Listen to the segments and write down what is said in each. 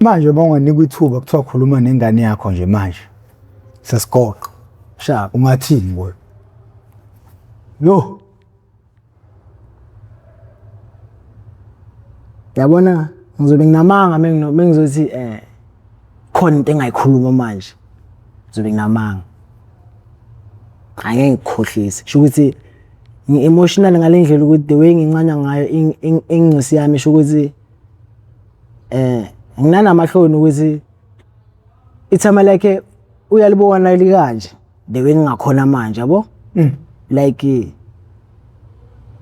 Manje uma unganikwa ithuba kuthiwa khuluma nengane yakho nje manje sesigoqo. Sharp. Ungathini kuyo? Yo. Yabona ngizobe nginamanga mengizothi khona into engayikhuluma manje. Ngizobe nginamanga. Angeke ngikukhohlise. Sho ukuthi ngi-emotional ngale ndlela ukuthi the way ngincanywa ngayo ingcosi yami, sho ukuthi nginanamahloni ukuthi ithama lakhe uyalibona likanje the way ngingakhona manje, yabo. Like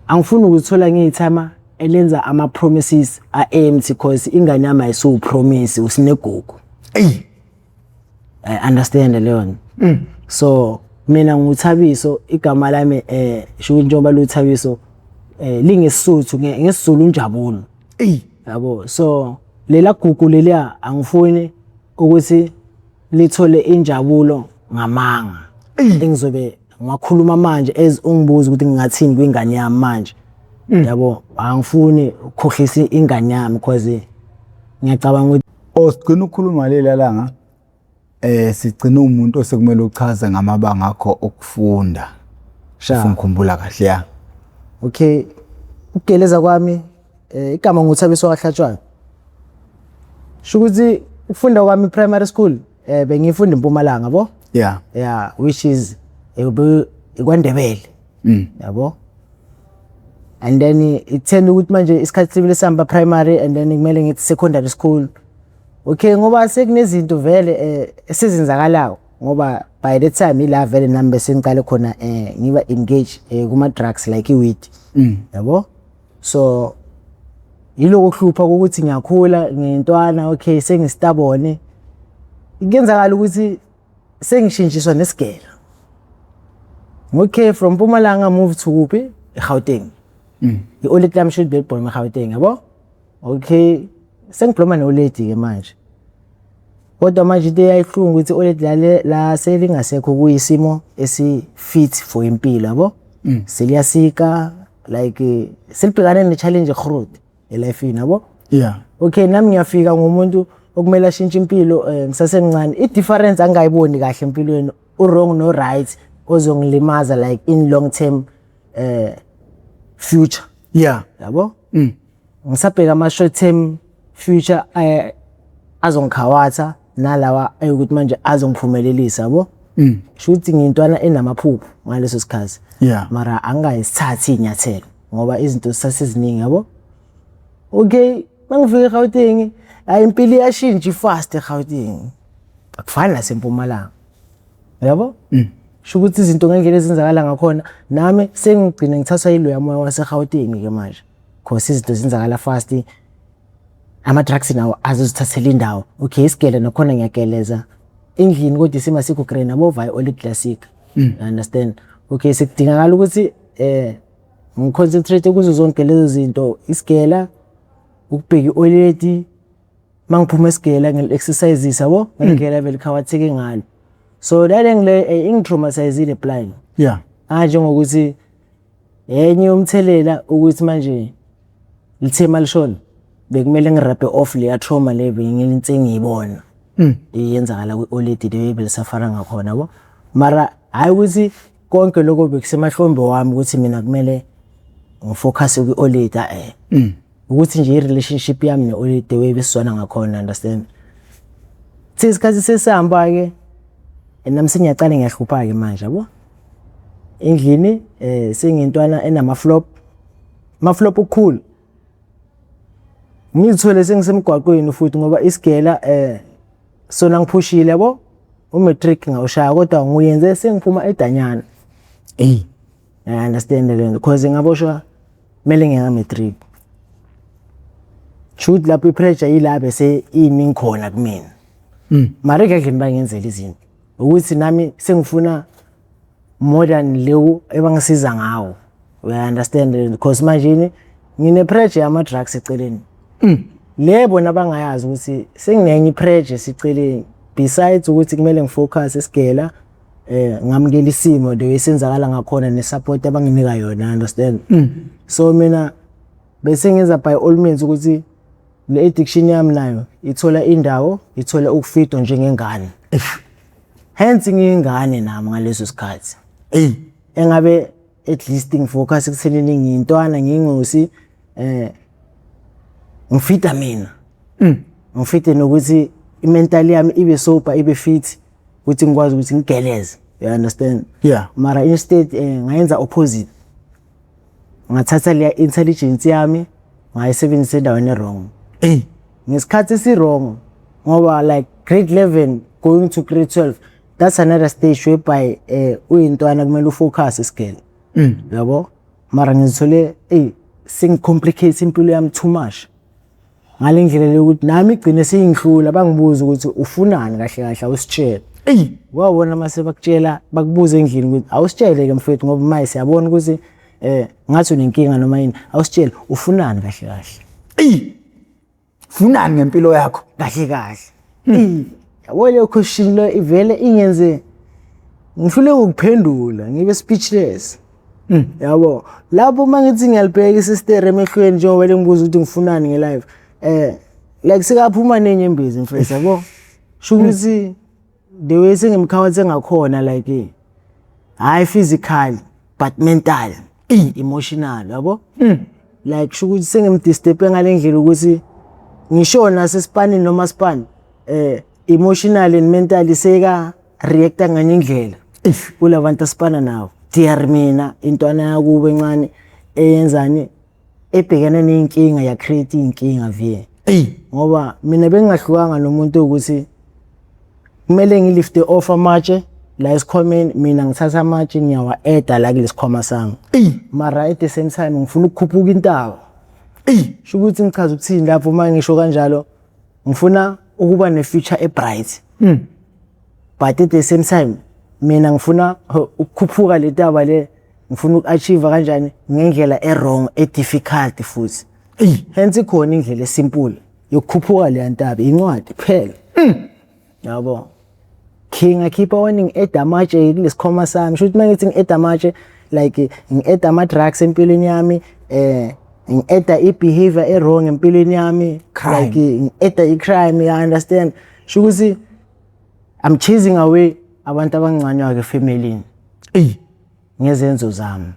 angifuni ukuthola ngiyithama elenza ama promises a empty, cause ingane yami ayisuwu promise, usinegugu. Ey. I understand leyo nto. So mina nguThabiso, igama lami sho ukuthi njengoba luThabiso lingesisuthu, ngesiZulu unjabulo. Ey. Yabo, so lela gugu leliya angifuni ukuthi lithole injabulo ngamanga. Engizobe ngiwakhuluma manje as ungibuza ukuthi ngingathini kwingane yami manje. Yabo, angifuni ukukhohlisa ingane yami because ngiyacabanga ukuthi Osigcina ukukhuluma lela langa sigcina umuntu osekumele uchaze ngamabanga akho okufunda. Sha. Ngikhumbula kahle ya. Okay, ukugeleza kwami igama nguThabiso kaHlatshwayo. Sho ukuthi ukufunda kwami primary school bengifunda eMpumalanga, yabo? Yeah. Yeah, which is kwaNdebele. Yabo? And then ithenda ukuthi manje isikhathi sibile sihamba primary and then kumele ngithi secondary school. Okay, ngoba sekunezinto vele esizenzakalayo, ngoba by the time ila vele nami bese ngiqale khona ngiba engage kuma drugs like i-weed. Yabo? So yiloko kuhlupha ukuthi ngiyakhula ngiyintwana, okay, sengistabone. Kuyenzakala ukuthi sengishintshiswa nesigela. Okay, from Mpumalanga move to kuphi? eGauteng. I-old lami should be born eGauteng, yabo? Okay, sengibloma no-lady ke manje. Kodwa manje into eyayihlungu ukuthi i-old lale la selingasekho kuyisimo esi fit for impilo, yabo? Seliyasika, like selibhekane ne-challenge egrowth elifini, yabo? Yeah. Okay, nami ngiyafika ngumuntu okumele ashintshe impilo ngisasemncane. I-difference angayiboni kahle empilweni, u-wrong no right ozongilimaza like in long term future. Yeah. Yabo? Ngisabheka ama short term future azongikhawatha nalawa ayukuthi manje azongiphumelelisa, yabo? Sho ukuthi ngiyintwana enamaphupho ngaleso sikhathi. Yeah. Mara angikayisithathi inyathelo ngoba izinto zisaseziningi, yabo? Okay, mangifika eGauteng, hayi impilo iyashintsha ifast eGauteng. Akufani naseMpumalanga. Yabo? Sho ukuthi izinto ngendlela ezenzakala ngakhona, nami sengigcine ngithathwa yiloya moya waseGauteng ke manje. Cause izinto zenzakala fast. Ama drugs nawo azozithathela indawo. Okay, isigele nakhona ngiyageleza endlini kodwa isimo asikho grand, yabo, via old classic. You understand? Okay, sekudingakala ukuthi ngiconcentrate kuzo zonke lezo zinto, isigela, ukubheka i-old, mangiphuma esigela ngil-exercise, yabo, ngendlela vele khawatheke ngalo. So lale ngile ingitraumatizile blind. Yeah. Ah, njengokuthi enye yomthelela ukuthi manje lithe malishona bekumele ngirape off leya trauma le bengilinse ngiyibona iyenzakala kwi-old le belisafara ngakhona, yabo. Mara hayi ukuthi konke lokho bekusemahlombe wami ukuthi mina kumele ngifocus kwi-old, ukuthi nje i-relationship yami ne-old the way besizwana ngakhona, understand? Thi isikhathi sesihamba ke nami sengiyaqala ngiyahlupha ke manje, yabo, endlini sengintwana enama flop, ama flop okukhulu. Ngizithole sengisemgwaqweni futhi ngoba isigela sona ngiphushile, yabo, umatric ngawushaya kodwa nguyenze sengiphuma edanyana. Ey. I understand le nto because ngaboshwa kumele ngiyeka matric. Shoot lapho i-pressure yila bese iningi khona kumina. Mara endlini bangenzela izinto ukuthi nami sengifuna more than leyo ebangisiza ngawo. We understand, because manje ngine pressure yama drugs eceleni. Le bona bangayazi ukuthi senginenye i-pressure esiceleni besides ukuthi kumele ngifocus esigela, ngamukela isimo the way senzakala ngakhona ne support abanginika yona, understand? So mina bese ngenza by all means ukuthi Le addiction yami nayo ithola indawo, ithola ukufidwa njengengane. Hence ngiyingane nami ngaleso sikhathi. Eyi. Engabe at least ngifocus ekuthenini ngiyintwana ngiyingosi ngifida mina. Ngifide nokuthi i-mental yami ibe sober, ibe fit ukuthi ngikwazi ukuthi ngigeleze. You understand? Yeah. Mara instead ngayenza opposite. Ngathatha leya intelligence yami ngayisebenzisa endaweni e-wrong. Eyi. Ngesikhathi esi-wrong ngoba like grade 11 going to grade 12, that's another stage whereby uyintwana kumele ufocus isigele. Yabo? Mara ngizithole ey sengicomplicate impilo yami too much. Ngale ndlela le ukuthi nami igcine seyingihlula, bangibuza ukuthi ufunani kahle kahle, awusitshele. Eyi. Wawubona mase bakutshela, bakubuza endlini ukuthi awusitshele ke mfethu ngoba manje siyabona ukuthi ngathi unenkinga noma yini, awusitshele ufunani kahle kahle. Eyi. Funani ngempilo yakho? Kahle kahle. Eyi, yabo leyo question lo ivele ingenze ngihluleke ukuphendula, ngibe speechless. Yabo, lapho mangithi ngiyalibheka isister emehlweni njengoba lengibuza ukuthi ngifunani ngelife. Like sekaphuma nenyembezi mfethu, yabo. Sho ukuthi the way sengimkhawathe ngakhona like hayi physically but mental, emotional, yabo. Like sho ukuthi sengimdisturb ngale ndlela ukuthi ngisho nasesipanini noma span emotionally and mentally seka reacta nganye indlela kulabantu asipana nabo. Dear mina intwana yakubo encane eyenzani ebhekene nenkinga ya create inkinga vie. Eyi. Ngoba mina bengingahlukanga nomuntu ukuthi kumele ngilifte off amatshe la esikhwameni, mina ngithatha amatshe ngiyawa-adda la kulesikhwama sami. Eyi. Mara at the same time ngifuna ukukhuphuka intaba. Eyi. Sho ukuthi ngichaza ukuthini lapho uma ngisho kanjalo, ngifuna ukuba ne-future e-bright. But at the same time mina ngifuna ukukhuphuka le taba le, ngifuna uku-achieve kanjani ngendlela e-wrong, e-difficult futhi. Eyi. Hence ikhona indlela esimple yokukhuphuka leya ntaba, incwadi kuphela. Yabo. King akhipha warning ngi-add amatshe kulesikhwama sami. Sho ukuthi mangithi ngi-add amatshe like ngi-add ama-drugs empilweni yami, ngi-add i-behavior e-wrong empilweni yami, Crime. like ngi-add i-crime, you understand? Sho ukuthi I'm chasing away abantu abancanywa ke efamilini. Eyi. Ngezenzo zami.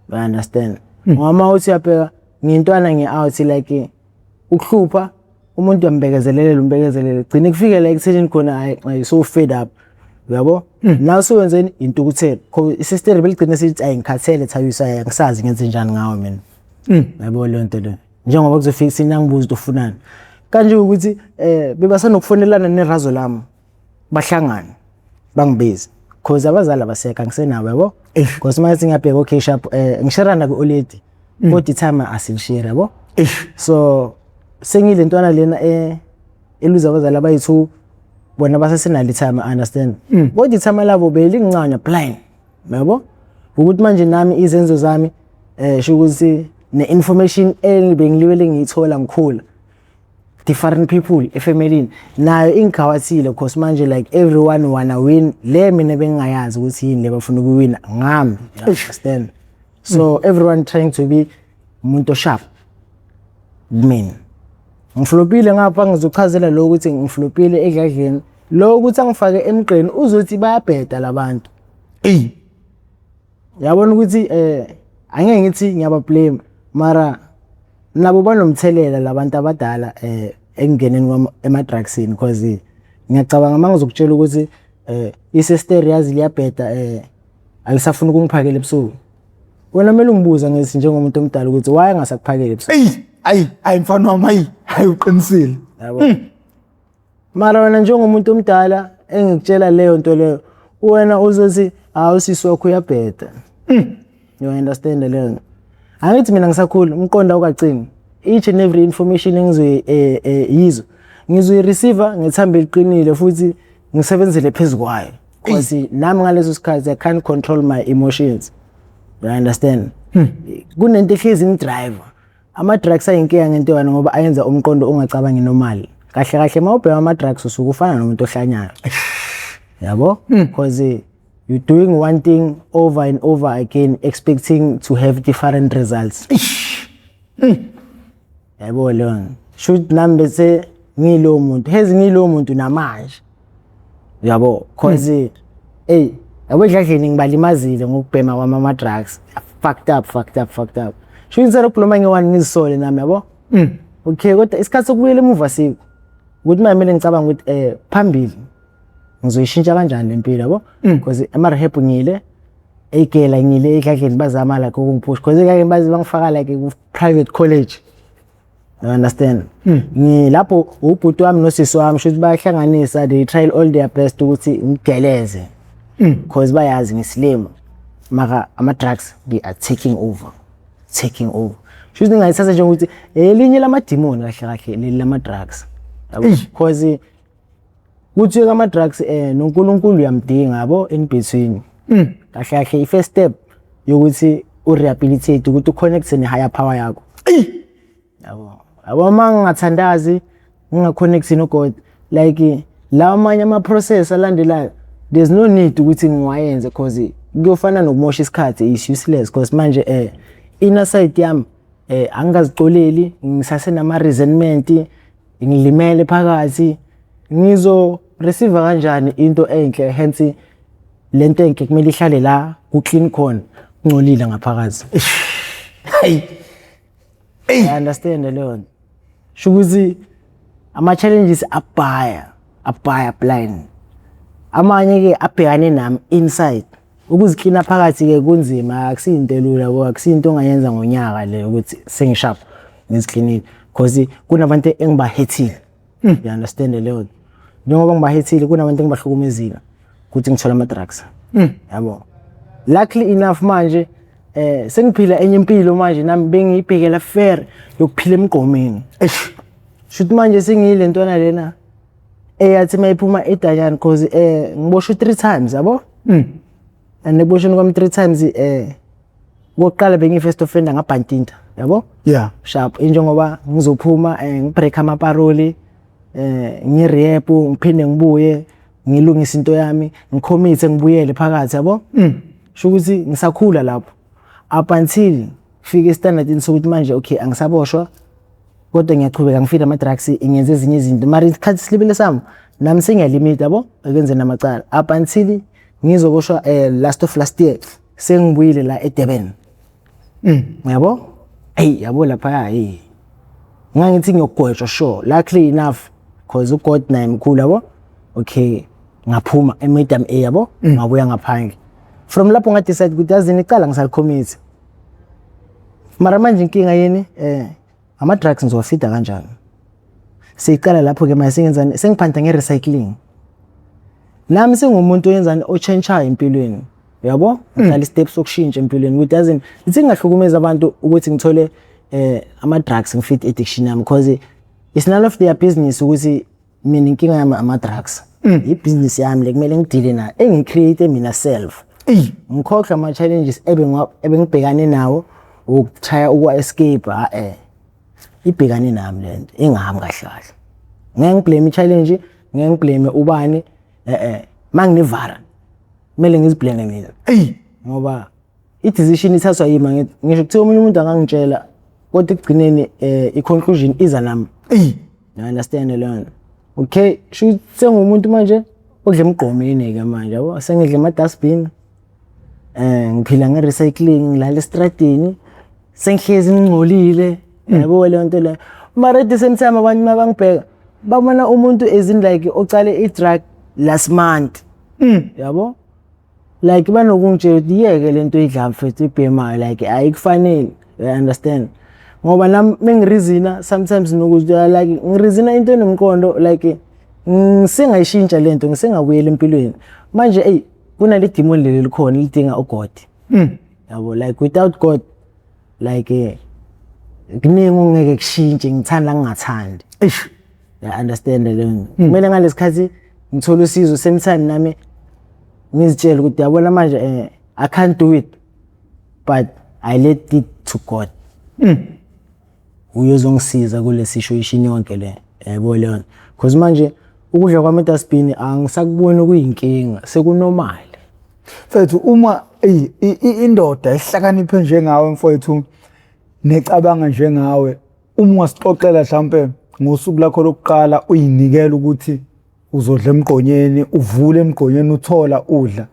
You understand? Ngoba uma uthi uyabheka ngiyintwana ngi-out like ukuhlupha umuntu uyambekezelelela umbekezelele gcine kufike la ekuthenini khona hayi so fed up, uyabo? Nawe usewenzeni intukuthelo, isister beligcine sithi ayi ngikhathele Thabiso, ayi angisazi ngenze njani ngawe mina. Yabo leyo nto leyo, njengoba kuzofika isini angibuza ukuthi ufunani kanje ukuthi bebasanokufonelana nerazo lami bahlangane bangibize cause abazali abasekho angisenabo, yabo? Because manje ngiyabheka okay sharp, ngisherana ku-oledi kodwa i-time asilishare, yabo? So sengile ntwana lena eluza abazali abayi-2, bona basesenalo i-time, understand? Kodwa i-time labo belingincane blind, yabo? Ukuthi manje nami izenzo zami sho ukuthi ne-information ebengilibele ngiyithola ngikhula different people efamilini nayo ingikhawathile cause manje like everyone wanna win le mina bengingayazi ukuthi yini le bafuna ukuwina ngami, you understand? So everyone trying to be umuntu osharp kumina. Ngiflopile ngapha, ngizochazela lo ukuthi ngiflopile edladleni lo ukuthi angifake emgqeni uzothi bayabheda labantu. Eyi. Yabona ukuthi angeke ngithi ngiyaba blame mara nabo banomthelela labantu abadala ekungeneni kwami ema-drugsini because ngiyacabanga uma ngizokutshela ukuthi isister yazi liyabheda alisafuni ukungiphakela ebusuku, wena kumele ungibuze ngithi njengomuntu omdala ukuthi why angasakuphakeli ebusuku. Eyi, ayi, ayi mfana wami, ayi, ayi uqinisile. Yabo. Mara wena njengomuntu omdala engikutshela leyo nto leyo, wena uzothi hawu usisi wakho uyabheda. You understand leyo nto? Angithi mina ngisakhula umqondo awukacini. Each and every information engizoyizwa ngizoyi-receive ngethambo eliqinile futhi ngisebenzele phezu kwayo. Because nami ngaleso sikhathi I can't control my emotions. You understand? Kunento ehlezi ingidrive. Ama-drugs ayinkinga ngento yona ngoba ayenza umqondo ungacabangi normal. Kahle kahle uma ubhema ama-drugs usuke ufana nomuntu ohlanyayo. Yabo? Because you're doing one thing over and over again expecting to have different results. Yabo leyo nto. Shoot, nami bese ngiyilowo muntu, hezi ngiyilowo muntu namanje, yabo, cause hey, yabo, edladleni ngibalimazile ngokubhema kwami ama-drugs. Fucked up, fucked up, fucked up. Sho instead of nge-one ngizisole nami, yabo. Okay, kodwa isikhathi sokubuyela emuva sikho ukuthi manje kumele ngicabanga ukuthi phambili ngizoyishintsha kanjani le mpilo, yabo, because ema-rehab ngile, eyigela ngile, edladleni bazama like ukungiphusha, because edladleni baze bangifaka like ku-private college, you understand? Ngilapho ubhuti wami nosisi wami, shuthi bayahlanganisa, they try all their best ukuthi ngigeleze, because bayazi ngisilima, mara ama-drugs, they are taking over, taking over. Shuthi ngingayithatha njengokuthi elinye lamadimoni kahle kahle leli lama-drugs, yabo, because kuthiwe ama-drugs noNkulunkulu uyamdinga, yabo, in between. Kahle kahle i-first step yokuthi u-rehabilitate ukuthi u-connect ne-higher power yakho, yabo. Yabo, uma ngingathandazi, nginga-connect no-God, like lawa amanye ama-process alandelayo, there's no need ukuthi ngiwayenze, cause kuyofana nokumosha isikhathi, is useless, cause manje inner side yami angikazicoleli, ngisase resentment, ngilimele phakathi. Ngizo receive kanjani into enhle? Hence lento enhle kumele ihlale la ku clean khona, kungcolile ngaphakathi. Hey. I understand leyo nto. Sho ukuthi ama challenges abhaya abhaya blind, amanye ke abhekane nami inside. Ukuziklina phakathi ke kunzima, akusiyinto elula, yabo, akusiyinto ongayenza ngonyaka le ukuthi sengisharp ngiziklinile, because kunabantu engibahethile, you understand leyo nto? Njengoba ngibahethile, kunabantu engibahlukumezile ukuthi ngithola ama drugs, yabo. Luckily enough manje sengiphila enye impilo manje, nami bengiyibhekela fair yokuphila emgqomeni. Eish. Shuthi manje sengiyile ntwana lena eyathi mayiphuma edanyani, cause ngiboshwe 3 times, yabo. And ekuboshweni kwami 3 times, kokuqala bengiyi first offender, ngabhantinta, yabo. Sharp, injengoba ngizophuma ngibreak ama-parole, ngirehab, ngiphinde ngibuye ngilungise into yami, ngikhomithe, ngibuyele phakathi, yabo. Sho ukuthi ngisakhula lapho up until fike estandardini sokuthi manje okay, angisaboshwa, kodwa ngiyachubeka ngifida ama-drugs, ngenza ezinye izinto, mara isikhathi silibele sami nami sengiyalimita, yabo, ekwenzeni amacala, up until ngizoboshwa last of last year, sengibuyile la eDurban, yabo. Hey, yabo, lapha, hey, ngangithi ngiyogwetshwa, sure. Luckily enough, cause uGod naye mkhulu, yabo. Okay, ngaphuma emedium A, yabo, ngabuya ngaphandle. From lapho nga decide ukuthi yazini, icala ngisalicommit, mara manje inkinga yini? Ama drugs ngizowafida kanjani? Siyicala lapho ke manje, sengenzani? Sengiphanda nge-recycling. Nami sengumuntu oyenzani, otshentshayo empilweni, yabo. Ngiqala i-step sokushintsha empilweni ukuthi yazini, ithi ngingahlukumeza abantu ukuthi ngithole ama drugs, ngifit addiction yami, because it's none of their business ukuthi mina inkinga yami ama drugs. Ibhizinisi yami le kumele ngidile nayo, engicreate mina self. Eyi. Ngikhohlwa ama challenges ebengibhekane nawo ukutrya ukwa escape. Ha ibhekane nami lento, ingami kahle kahle. Ngeke ngiblame i-challenge, ngeke ngiblame ubani, manginevara kumele ngiziblame mina. Eyi. Ngoba i-decision ithathwa yimi. Ngithi ngisho kuthiwa omunye umuntu angangitshela, kodwa ekugcineni i-conclusion iza nami. Eyi. You understand leyo nto? Okay, sho sengumuntu manje odla emgqomeni ke manje, yabo, sengidla ema-dustbin, ngiphila nge-recycling, ngilala estradini, sengihlezi ngingcolile, yabo, leyo nto leyo. Mara at the same time abantu mabangibheka babona umuntu as in like ocale i-drug last month, yabo. Like banokungitshela ukuthi yeke lento oyidla mfethu, ibhemayo, like ayikufanele, you understand? Ngoba nami mengireasona sometimes nokuthi like ngireasona into enomqondo, like ngisengayishintsha lento, ngisengabuyela empilweni manje. Ey, kunale demon leli likhona lidinga uGod, yabo. Like without God, like kuningi ongeke kushintshe, ngithanda ngingathandi. Eish. You understand leyo nto? Kumele ngalesikhathi ngithole usizo, same time nami ngizitshele ukuthi yabona manje I can't do it, but I let it to God. Uyozongisiza kule situation yonke le, yabo, leyo nto, because manje ukudla kwami edustbin angisakuboni kuyinkinga, sekunormal. Mfethu, uma eyi indoda ehlakaniphe njengawe mfowethu, necabanga njengawe, uma ungasixoxela mhlambe Ngosuku lakho lokuqala uyinikela ukuthi uzodla emgqonyeni, uvule emgqonyeni, uthola udla.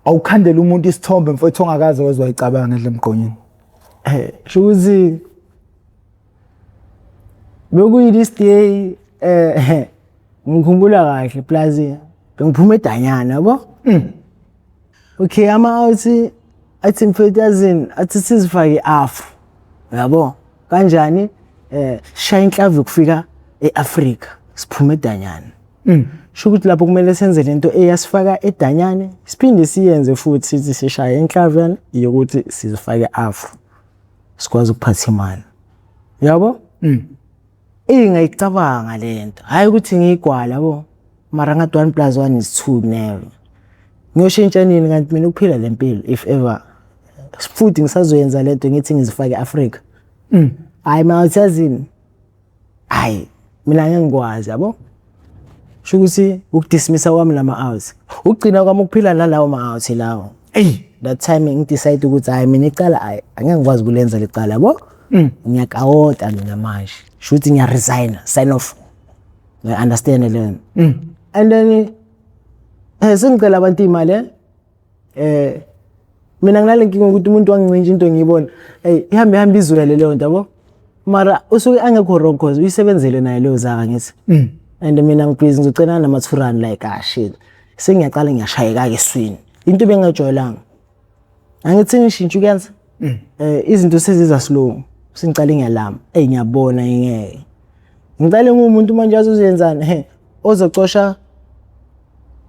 Awukhandele umuntu isithombe, mfowethu, ongakaze wezwa wayicabanga edla emgqonyeni. Sho ukuthi bekuyi this day, ngikhumbula kahle, plus bengiphuma edanyana, yabo. Okay, ama-out athi, "Mfethu, yazini," athi, "sizifake afro, yabo. Kanjani shaya inhlavu yokufika eAfrika, siphume edanyana." Sho ukuthi lapho kumele senze lento eyasifaka edanyane, siphinde siyenze futhi, sithi sishaya inhlavu yani yokuthi sizifake afro, sikwazi ukuphatha imali, yabo. Ngayicabanga lento, hayi ukuthi ngiyigwala, yabo, mara ngathi 1 plus 1 is 2. Never ngiyoshintsha nini kanti mina ukuphila le mpilo? If ever futhi ngisazoyenza lento, ngithi ngizifake eAfrika. Hayi, ma yazini, hayi, mina ngeke ngikwazi, yabo. Sho ukuthi ukudismissa kwami lama outs, ukugcina kwami ukuphila nalawo ma outs lawo. That time ngidecide ukuthi hayi, mina icala, hayi, angeke ngikwazi ukulenza lecala, yabo. Ngiyakawota mina manje, sho ukuthi ngiya-resign, sign off, you understand leyo? And then sengicela abantu imali, mina nginale nkinga ukuthi umuntu wangincintsha into, ngiyibona, hey, ihambe ihambe izwele leyo nto, yabo, mara usuke angekho wrong cause uyisebenzele naye leyo zaka, ngithi. And mina ngibhizi ngizocela nama-2 rand, like, ah shit, sengiyaqala ngiyashayeka-ke eswini, into bengingajwayelanga. Angithi ngishintshe ukuyenza, izinto seziza slow, sengicale ngiyalama, ey, ngiyabona ngeke ngicale ngumuntu manje azozenzani, he, ozocosha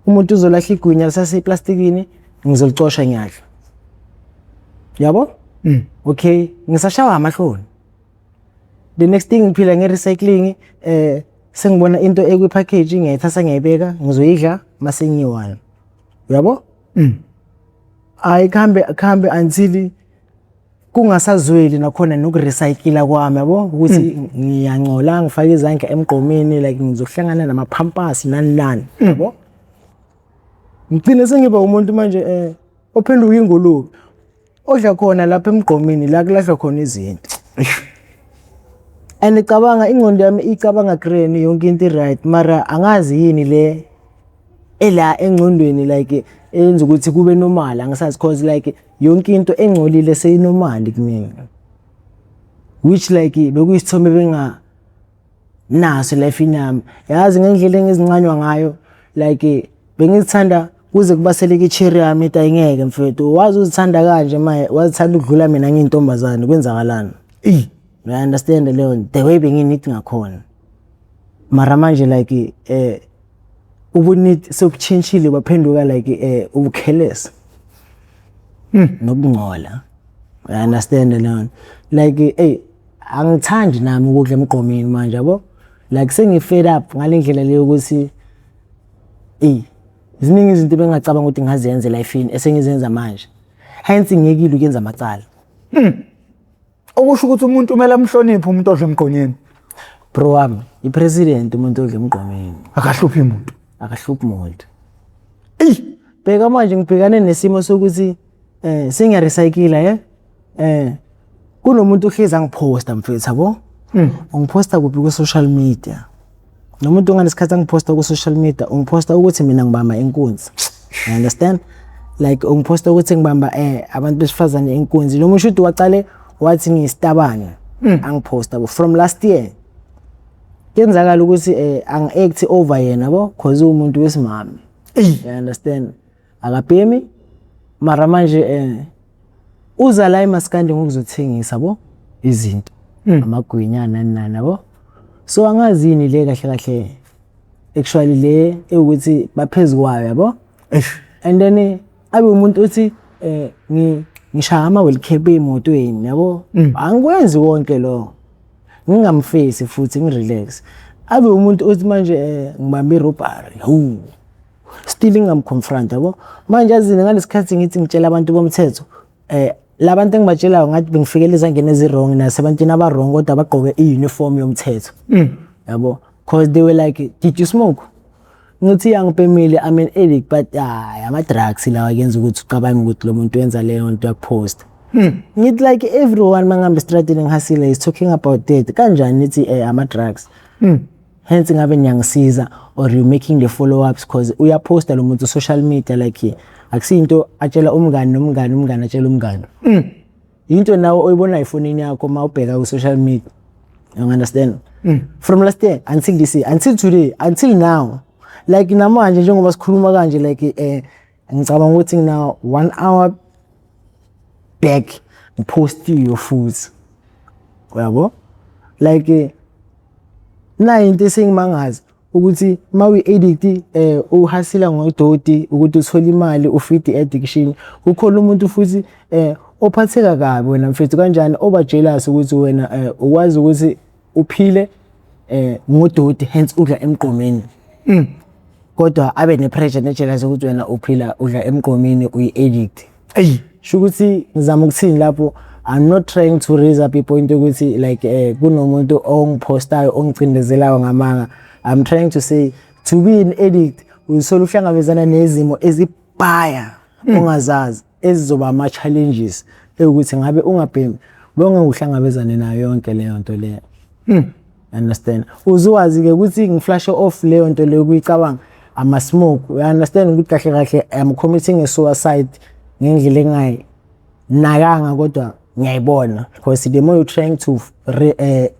umuntu uzolahla igwinya lisaseplastikini, ngizolicosha ngiyadla, yabo. Okay, ngisashawa amahloni. The next thing ngiphila nge-recycling, sengibona into ekwi-package, ngiyayithatha, ngiyayibeka, ngizoyidla mase ngiyi-one, uyabo. Hayi, kuhambe kuhambe until kungasazweli nakhona nokurecycla kwami, yabo, ukuthi ngiyangcola, ngifake izandla emgqomeni, like ngizohlangana nama-Pampers, nani nani, yabo. Ngigcine sengiba umuntu manje ophenduka ingulube odla khona lapha emgqomeni la kulahlwa khona izinto. And cabanga, ingqondo yami icabanga grand, yonke into i-right, mara angazi yini le ela engqondweni like eyenza ukuthi kube normal, angisazi, cause like yonke into engcolile seyinormal kumina, which like bekuyisithombe benga naso life yami, yazi, ngendlela engizincanywa ngayo. Like bengizithanda kuze kubaseleke icherry yami, ithi ayingeke mfethu, wazi uzithanda kanje maye, wazithanda ukudlula mina ngiyintombazane, kwenzakalani? You understand leyo, the way bengineat ngakhona, mara manje like ubuneat sekuchintshile, baphenduka like ubucareless nokungcola, you understand leyo? Like, hey, angithandi nami ukudla emgqomeni manje, yabo. Like sengi-fed up ngale ndlela leyo ukuthi eh ziningi izinto bengingacabanga ukuthi ngazenza elifini esengizenza manje, hence ngiyekile ukuyenza amacala. Okusho ukuthi umuntu kumele amhloniphe umuntu odla emgqonyeni. Bro wami, i-president umuntu odla emgqomeni. Akahluphi umuntu. Akahluphi muntu. Bheka manje ngibhekane nesimo sokuthi sengiyarecycla, kunomuntu ohlezi angiphosta, mfethu, yabo. Ungiphosta kuphi? Ku-social media. Nomuntu onganesikhathi angiphosta ku-social media, ungiphosta ukuthi mina ngibamba inkunzi, you understand? Like ungiphosta ukuthi ngibamba abantu besifazane inkunzi. Lo muntu shuthi waqale wathi ngiyisitabane, angiphosta from last year. Kuyenzakala ukuthi angi-act over yena, yabo, cause uwumuntu wesimame, you understand? Akabhemi, mara manje uza la emaskandi ngokuzothengisa bo izinto, amagwinya, nani nani, yabo. So angazi yini le kahle kahle actually le ewukuthi baphezu kwayo, yabo. And then abe umuntu uthi ngishaya ama wheel cap emotweni, yabo. Angikwenzi konke lo, ngingamfesi futhi ngirelax. Abe umuntu uthi manje ngibambe irobbery, hu, still ngingamconfront, yabo. Manje yazini, ngalesikhathi ngithi ngitshela abantu bomthetho, labantu engibatshelayo ngathi bengifikela ezangeni ezi-wrong nasebantwini aba-wrong, kodwa bagqoke i-uniform yomthetho, yabo, cause they were like, "Did you smoke?" Ngithi angibhemile, I'm an addict, but hayi, ama-drugs lawa kuyenza ukuthi ucabange ukuthi lo muntu wenza leyo nto yakuphosta. Ngithi like everyone mangihamba estradini ngihasile is talking about that, kanjani nithi ama-drugs? Hence ngabe niyangisiza or you making the follow ups, cause uyaposta lo muntu social media, like akusiyinto atshela umngani nomngani, umngani atshela umngani. Into nawe oyibona efonini yakho uma ubheka ku social media. You understand? From last year until this year, until today, until now. Like namanje njengoba sikhuluma kanje, like ngicabanga ukuthi ngina 1 hour back ngipostiwe futhi. Uyabo? Like nayi into esengimangaza ukuthi uma uyi-addict uhasila ngodoti ukuthi uthole imali, ufeed i-addiction. Kukhona umuntu futhi ophatheka kabi wena mfethu kanjani, oba jealous ukuthi wena ukwazi ukuthi uphile ngodoti, hence udla emgqomeni. Kodwa abe ne-pressure ne-jealous ukuthi wena uphila udla emgqomeni, uyi-addict. Eyi. Sho ukuthi ngizama ukuthini lapho? I'm not trying to raise up ipoint ukuthi like kunomuntu ongiphostayo ongicindezelayo ngamanga. I'm trying to say to be an addict usola uhlangabezana nezimo ezibhaya ongazazi ezizoba ama challenges ekuthi ngabe ungabhemi bonke uhlangabezane nayo yonke leyo nto leyo. Understand? Uzuwazi ke ukuthi ngiflash off leyo nto leyo kuyicabanga ama smoke. You understand ukuthi kahle kahle I'm committing a suicide ngendlela engayi nakanga, kodwa ngiyayibona because the more you trying to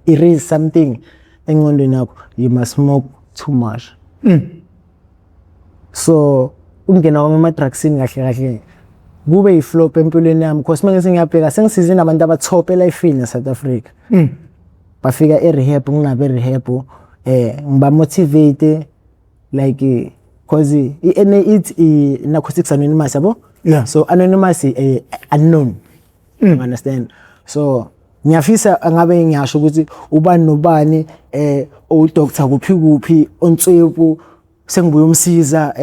erase something engqondweni yakho, you must smoke too much. So ukungena kwami ema-drugsini kahle kahle kube yi-flop empilweni yami, because uma ngise ngiyabheka sengisize nabantu aba-top elifini e-South Africa. Bafika e-rehab, nginabo e-rehab, ngiba-motivate like cause i-NA ithi i-Narcotics Anonymous, yabo? Yeah. So anonymous, unknown. You understand? So ngiyafisa ngabe ngiyasho ukuthi ubani nobani udoctor kuphi kuphi ontswepu sengibuye umsiza,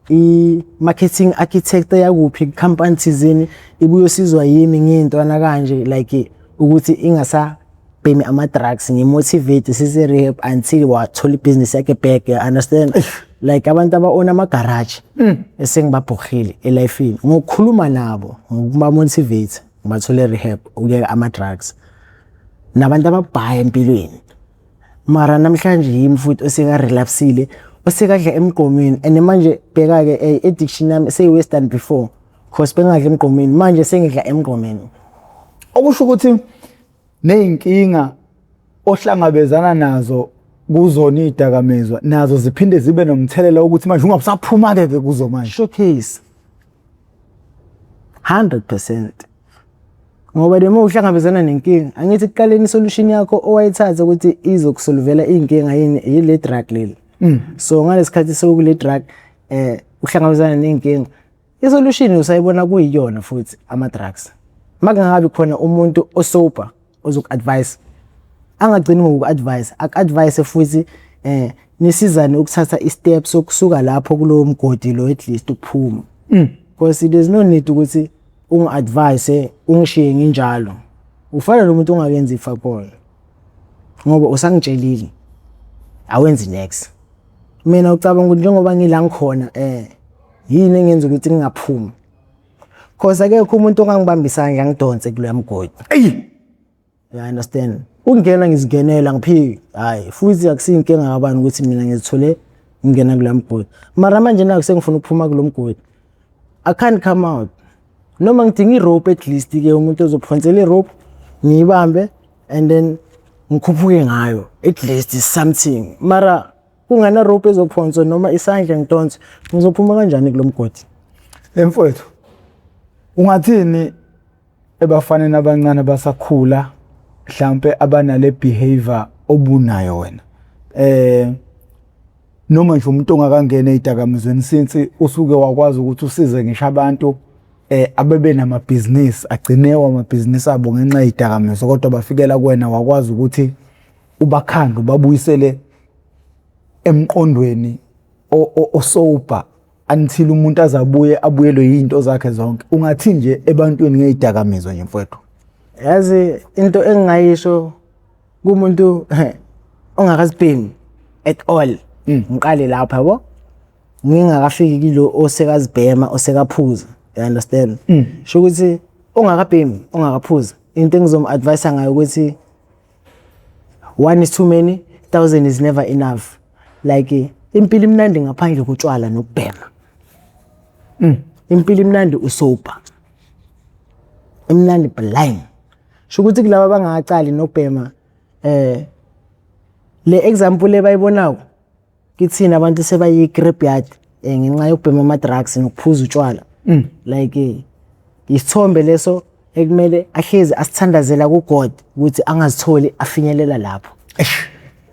i-marketing architect yakuphi company thizeni ibuye usizwa yimi ngiyintwana kanje, like ukuthi ingasabhemi ama-drugs, ngimotivate sise rehab until wathola ibhizinisi yakhe back, you understand? Like abantu aba-own amagaraji esengibabhohile elifini ngokukhuluma nabo, ngokuba-motivate ngibathole rehab ukuyeka ama-drugs, nabantu ababhaya empilweni. Mara namhlanje yimi futhi oseka-relapsile, osekadla emgqomeni, and manje bheka-ke addiction yami seyi-worse than before, cause bengadla emgqomeni, manje sengidla emgqomeni. Okusho ukuthi neyinkinga ohlangabezana nazo kuzona izidakamizwa nazo ziphinde zibe nomthelela ukuthi manje ungabusaphuma ke kuzo manje. Showcase 100%, ngoba the more uhlangabezana nenkinga, angithi ekuqaleni isolution yakho owayithatha ukuthi izokusolvela iy'nkinga yini? Yile drug leli. So ngalesikhathi sewukule drug uhlangabezana nenkinga, isolution usayibona kuyiyona futhi ama-drugs. Makungabi khona umuntu osober ozoku-advise, angagcini ngoku-advise, aku-advise futhi nisizane ukuthatha i-step sokusuka lapho kulowo mgodi lo, at least ukuphuma, because there's no need ukuthi ungi-advise ungishiye nginjalo, ufana nomuntu ongakenzi ifakolo ngoba usangitshelile awenzi next. Mina ucabanga ukuthi njengoba ngila ngikhona yini engenza ukuthi ngingaphumi? Cause akekho umuntu ongangibambisana ngangidonse kuloya mgodi. Eyi. You understand? Ukungena ngizingenela, ngiphiki, hayi futhi akusiyinkinga kabani ukuthi mina ngizithole ngingena kuloya mgodi, mara manje naku sengifuna ukuphuma kulo mgodi, I can't come out noma ngidinga i-rope, at least ke umuntu ozophonsela i-rope ngiyibambe and then ngikhuphuke ngayo, at least something. Mara kungana rope ezophonswa noma isandla ngidonse, ngizophuma kanjani kulo mgodi? Emfowethu, ungathini ebafaneni abancane abasakhula, mhlambe abanale behavior obunayo wena, noma nje umuntu ongakangena ezidakamizweni, since usuke wakwazi ukuthi usize ngisho abantu abebe namabhizinisi agcinewa amabhizinisi abo ngenxa yezidakamizwa, kodwa bafikela kuwena wakwazi ukuthi ubakhande ubabuyisele emqondweni osober until umuntu azabuye abuyelwe yinto zakhe zonke, ungathi nje ebantwini ngezidakamizwa nje, mfowethu? Yazi into engingayisho kumuntu ongakazibhemi at all, ngiqale lapha, yabo, ngingakafiki kilo osekazibhema, osekaphuza, you understand? Sho ukuthi ongakabhemi, ongakaphuza, into engizom-advise ngayo ukuthi one is too many, 1000 is never enough. Like impilo imnandi ngaphandle kotshwala nokubhema. Impilo imnandi usober, imnandi blind. Sho ukuthi kulaba abangakacali nokubhema, le example ebayibonako kithina abantu sebayi-graveyard ngenxa yokubhema ama-drugs nokuphuza utshwala, like isithombe leso ekumele ahlezi asithandazela kuGod ukuthi angazitholi afinyelela lapho,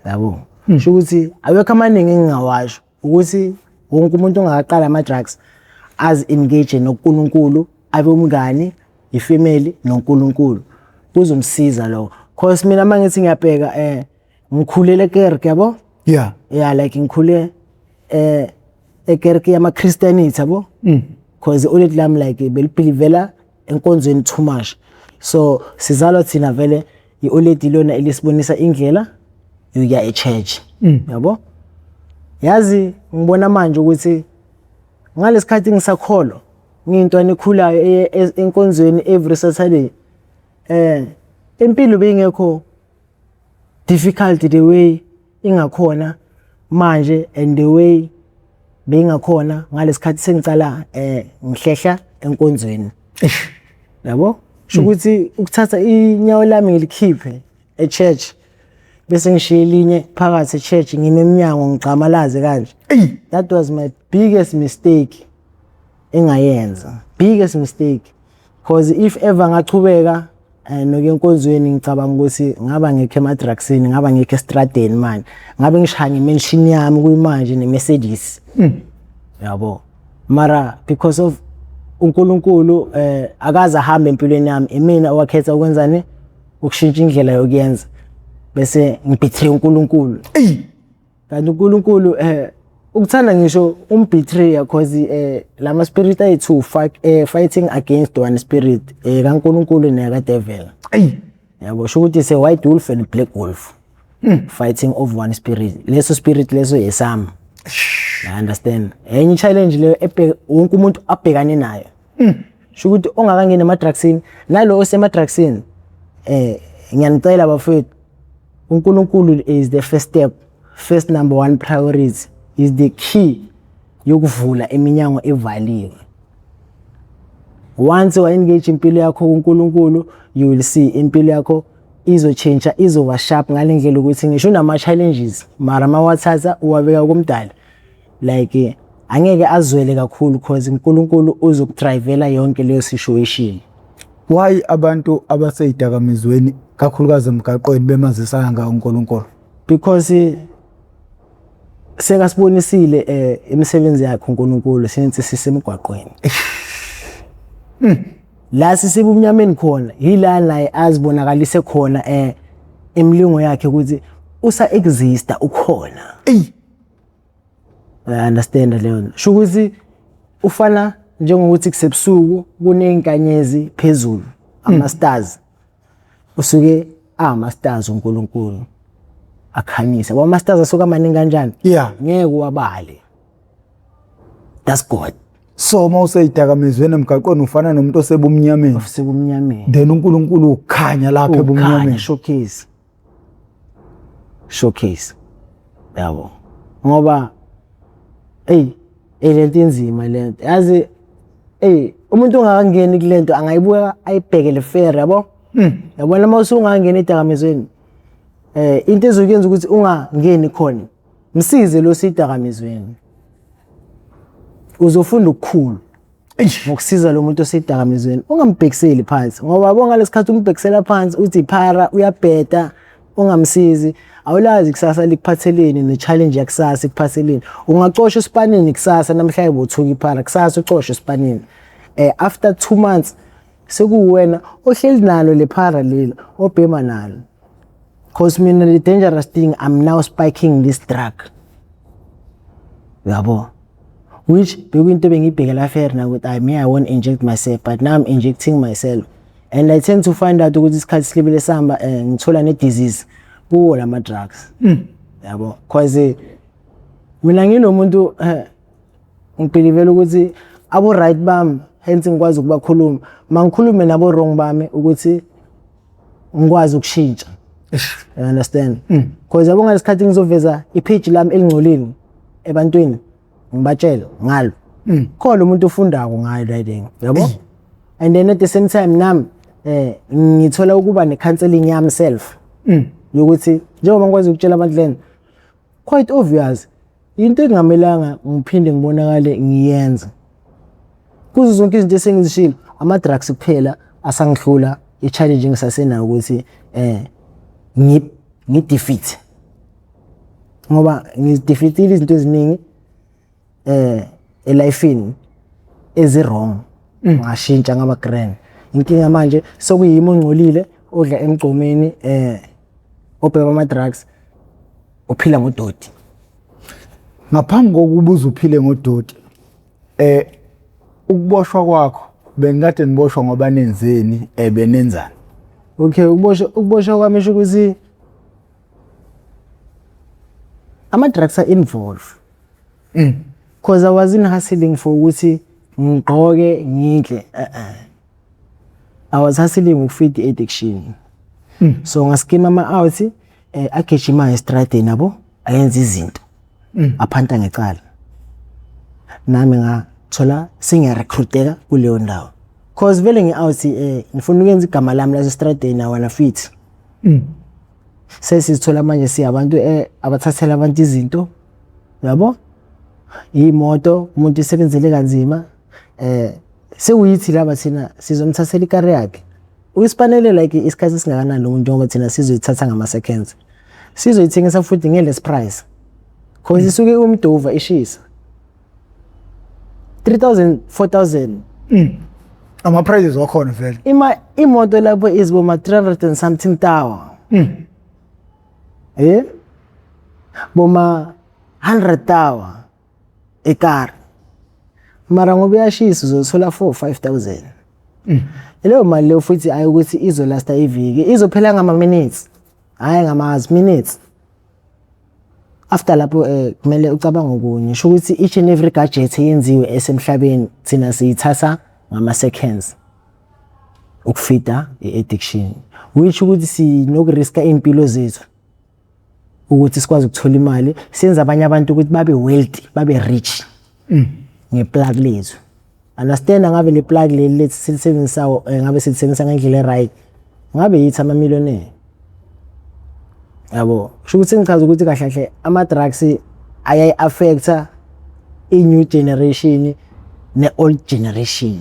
yabo. Sho ukuthi awekho amaningi engingawasho ukuthi wonke umuntu ongakaqala ama-drugs azi-engage noNkulunkulu, abe umngani, ifamily noNkulunkulu, kuzomsiza lokho, cause mina uma ngithi ngiyabheka, ngikhulele ekerke, yabo. Yeah, like ngikhule ekerke yama Christianity, yabo, because oledi lami like belibelievela enkonzweni too much. So sizalwa thina vele i-oledi lona elisibonisa indlela yokuya e-church, yabo. Yazi ngibona manje ukuthi ngalesikhathi ngisakholwa, ngiyintwana ekhulayo enkonzweni every Saturday, impilo beyingekho difficult the way ingakhona manje and the way beyingakhona ngalesikhathi sengicala ngihlehla enkonzweni, yabo. Sho ukuthi ukuthatha inyawo lami ngilikhiphe e-church bese ngishiye elinye phakathi e-church, ngime eminyango ngigxamalaze kanje, that was my biggest mistake engayenza, biggest mistake, because if ever ngachubeka nokuya enkonzweni, ngicabanga ukuthi ngaba ngekho emadrugsini, ngaba ngekho estradeni manje, ngabe ngishaya nge-mansion yami kuyimanje ne-Mercedes, yabo. Mara because of uNkulunkulu akaze ahambe empilweni yami, imina owakhetha ukwenzani, ukushintsha indlela yokuyenza bese ngibetray uNkulunkulu. Kanti uNkulunkulu ukuthanda ngisho umbetray, cause lama spirit ayi-two fighting against one spirit, kaNkulunkulu neka devil, yabo. Sho ukuthi it's a white wolf and black wolf fighting of one spirit. Leso spirit leso yesami, I understand. Enye challenge leyo wonke umuntu abhekane nayo, sho ukuthi ongakangeni emadrugsini nalo osemadrugsini, ngiyanicela bafowethu, uNkulunkulu is the first step, first number one priority, is the key yokuvula iminyango evaliwe. Once wa-engage impilo yakho kuNkulunkulu, you will see impilo yakho izochintsha, izoba sharp ngale ndlela ukuthi ngisho unama-challenges, mara mawathatha uwabeka kumdala, like angeke azwele kakhulu, cause uNkulunkulu uzokudrivela yonke leyo situation. Why abantu abaseyidakamizweni, kakhulukazi emgaqweni, bemazisa kangaka uNkulunkulu? Because sekasibonisile imisebenzi yakhe uNkulunkulu since sisemgwaqweni. La sisebumnyameni khona yila naye azibonakalise khona imilingo yakhe ukuthi usa exista, ukhona. I understand leyo nto. Sho ukuthi ufana njengokuthi kusebusuku kunezinkanyezi phezulu, ama stars, usuke ama stars uNkulunkulu akhanyisa. Ama stars asuka amaningi kanjani? Ngeke uwabale. That's God. So uma useyidakamizweni emgaqweni ufana nomuntu osebumnyameni. Osebumnyameni. Then uNkulunkulu ukhanya lapha ukhanya ebumnyameni. Showcase, showcase, yabo, ngoba ey ey lento inzima lento, yazi. Ey, umuntu ongakangeni kulento angayibuka ayibhekele fair, yabo. Yabona uma usungangena edakamizweni, into ezokuyenza ukuthi ungangeni khona, msize lo sidakamizweni, uzofunda ukukhulu ngokusiza lo muntu osedakamizweni. Ungambhekiseli phansi, ngoba yabo ngalesikhathi umbhekisela phansi uthi phara uyabheda, ungamsizi, awulazi kusasa likuphatheleni ne-challenge yakusasa ikuphatheleni. Ungacoshwa esipanini kusasa, namhlanje bothuka iphara, kusasa ucoshwe esipanini, after 2 months sekuwena ohleli nalo le phara lelo obhema nalo. Cause mina the dangerous thing, I'm now spiking this drug, uyabo, which bekuyinto bengiyibhekela fair na ukuthi I may I won't inject myself, but now I'm injecting myself and I tend to find out ukuthi isikhathi silibele sihamba, ngithola ne-disease kuwo lama drugs, yabo, cause mina nginomuntu, ngibelievela ukuthi abo right bami, hence ngikwazi ukubakhuluma, mangikhulume nabo wrong bami ukuthi ngikwazi ukushintsha. You understand? Because yabo ngalesikhathi ngizoveza i-page lami elingcolile ebantwini, ngibatshele ngalo. Khona umuntu ofundako ngayo le thing, yabo? And then at the same time nami ngithola ukuba ne-counseling yami self. Yokuthi njengoba ngikwazi ukutshela abantu lena, quite obvious, into engamelanga ngiphinde ngibonakale ngiyenza. Kuzo zonke izinto esengizishilo, ama-drugs kuphela asangihlula, i-challenge engisasenayo ukuthi ngi-defeat. Ngoba ngizidefeatile izinto eziningi e-lifeini ezi-wrong. Ngashintsha ngaba grand. Inkinga manje sokuyimi ongcolile odla emgqomeni, obhema ama-drugs, uphila ngodoti. Ngaphambi kokuba uze uphile ngodoti, ukuboshwa kwakho, bengikade niboshwa ngoba nenzeni, benenzani? Okay, ukuboshwa kwami isho ukuthi ama-drugs are involved. Because I wasn't hustling for ukuthi ngigqoke ngidle. I was hustling ukufeed i-addiction. So ngaskima ama-out agijima estradeni yabo, ayenza izinto. Aphanta ngecala. Nami ngathola sengiyarecruiteka kuleyo ndawo. Cause vele ngi-out, ngifuna ukwenza igama lami lasestradeni, I wanna fit. Sesizithola manje siyabantu abathathela abantu izinto, yabo? Imoto umuntu isebenzele kanzima, sekuyithi laba thina sizomthathela ikari yakhe. Uyisipanele like isikhathi esingakanani lo muntu, njengoba thina sizoyithatha ngama seconds. Sizoyithengisa futhi nge-less price. Cause isuke umdova ishisa. 3000, 4000. Ama prices wakhona vele. Ima imoto lapho is boma 300 and something tower. Boma 100 tower ekari. Mara ngoba iyashisa uzothola 4 5000. Leyo mali leyo futhi ayikuthi izolasta iviki, izophela ngama minutes. Hayi, ngama minutes. After lapho kumele ucabange okunye, sho ukuthi each and every gadget eyenziwe esemhlabeni thina siyithatha ngama seconds ukufeeda i-addiction, which ukuthi sinokuriska impilo zethu ukuthi sikwazi ukuthola imali, senze abanye abantu ukuthi babe wealthy, babe rich ngeplug lethu. Understand, ngabe le plug leli lethi silisebenzisayo, ngabe silisebenzisa ngendlela e-right, ngabe yithi ama-millionaire, yabo. Kusho ukuthi ngichaza ukuthi kahle kahle ama-drugs ayayi-affecta i-new generation ne-old generation.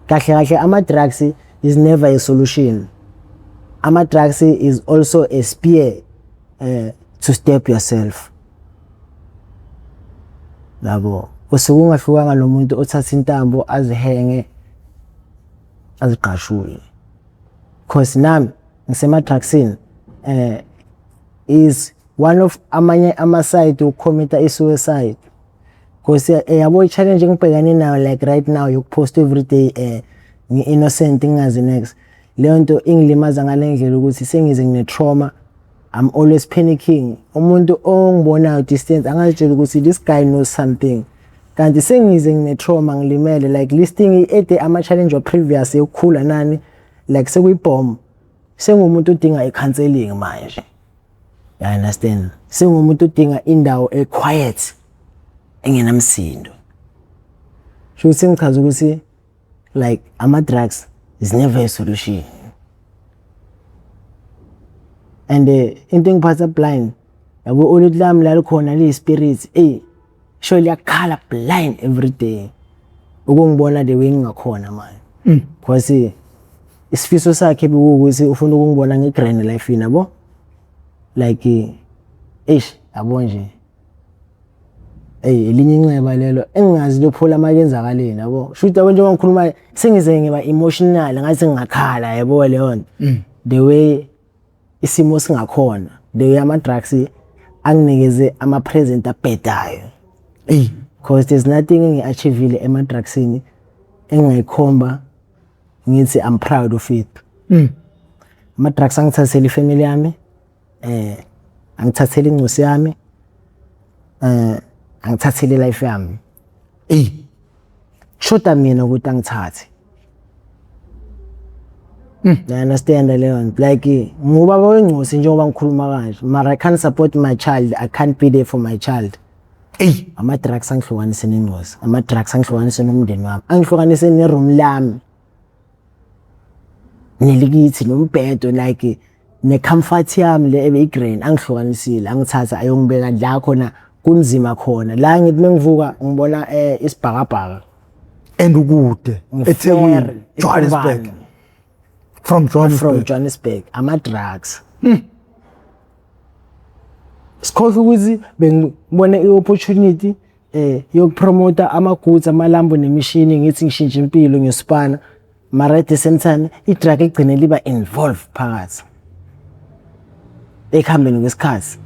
Kahle kahle ama-drugs is never a solution. Ama-drugs is also a spear to stab yourself, yabo. Usuke ungahlukanga nomuntu othatha intambo azihenge azigqashule, cause nami ngisema-drugsini, is one of amanye ama-side ukucommita i-suicide, cause yabo i-challenge engibhekane nayo like right now yokupost every day ngi-innocent, ngingazi next, leyo nto ingilimaza ngale ndlela ukuthi sengize ngine-trauma. I'm always panicking. Umuntu ongibonayo distance angazitshela ukuthi this guy knows something, kanti sengize ngine-trauma, ngilimele like listing ede ama-challenge wa-previous yokukhula nani, like sekuyibhomb, sengumuntu odinga i-counseling manje, you understand? Sengumuntu odinga indawo e-quiet engenamsindo. Sho ukuthi ngichaza ukuthi like ama-drugs is never a solution. And into engiphatha blind, yabo, oluthi lami la likhona liyi-spirit, eyi sho liyakhala blind every day ukungibona the way ngingakhona manje, because isifiso sakhe bekuwukuthi ufuna ukungibona ngi-grand life, yabo, like eish, yabo nje. Eyi, elinye inxeba lelo engingazi lophola uma kuyenzakaleni, yabo. Shuthi yabo njengoba ngikhuluma sengize ngiba emotional, ngathi ngingakhala, yabo, leyo nto. The way isimo singakhona, the way ama-drugs anginikeze ama-present abhedayo. Eyi. Cause there's nothing engi-achieve-ile ema-drugsini engingayikhomba ngithi I'm proud of it. Ama-drugs angithathele ifamily yami, angithathele incosi yami, angithathele life yami. Eyi. Kushoda mina ukuthi angithathe. You understand leyo nto? Like ngubaba wengcosi njengoba ngikhuluma kanje, mara I can't support my child, I can't be there for my child. Eyi. Ama-drugs angihlukanise nengcosi, ama-drugs angihlukanise nomndeni wami, angihlukanise ne-room lami nelikithi nombhedo, like ne-comfort yami le ebeyi-grand angihlukanisile, angithatha ayongibeka la khona kunzima khona, la ngithi mengivuka ngibona isibhakabhaka. And ukude eThekwini, Ngi-fair, Johannesburg. eDurban. From Johannesburg. From Johannesburg, ama-drugs. Sikhohlwa ukuthi bengibone i-opportunity yokupromota ama-goods, amalambu nemishini, ngithi ngishintshe impilo ngiyosipana, mara at the same time i-drug igcine liba involved phakathi ekuhambeni kwesikhathi.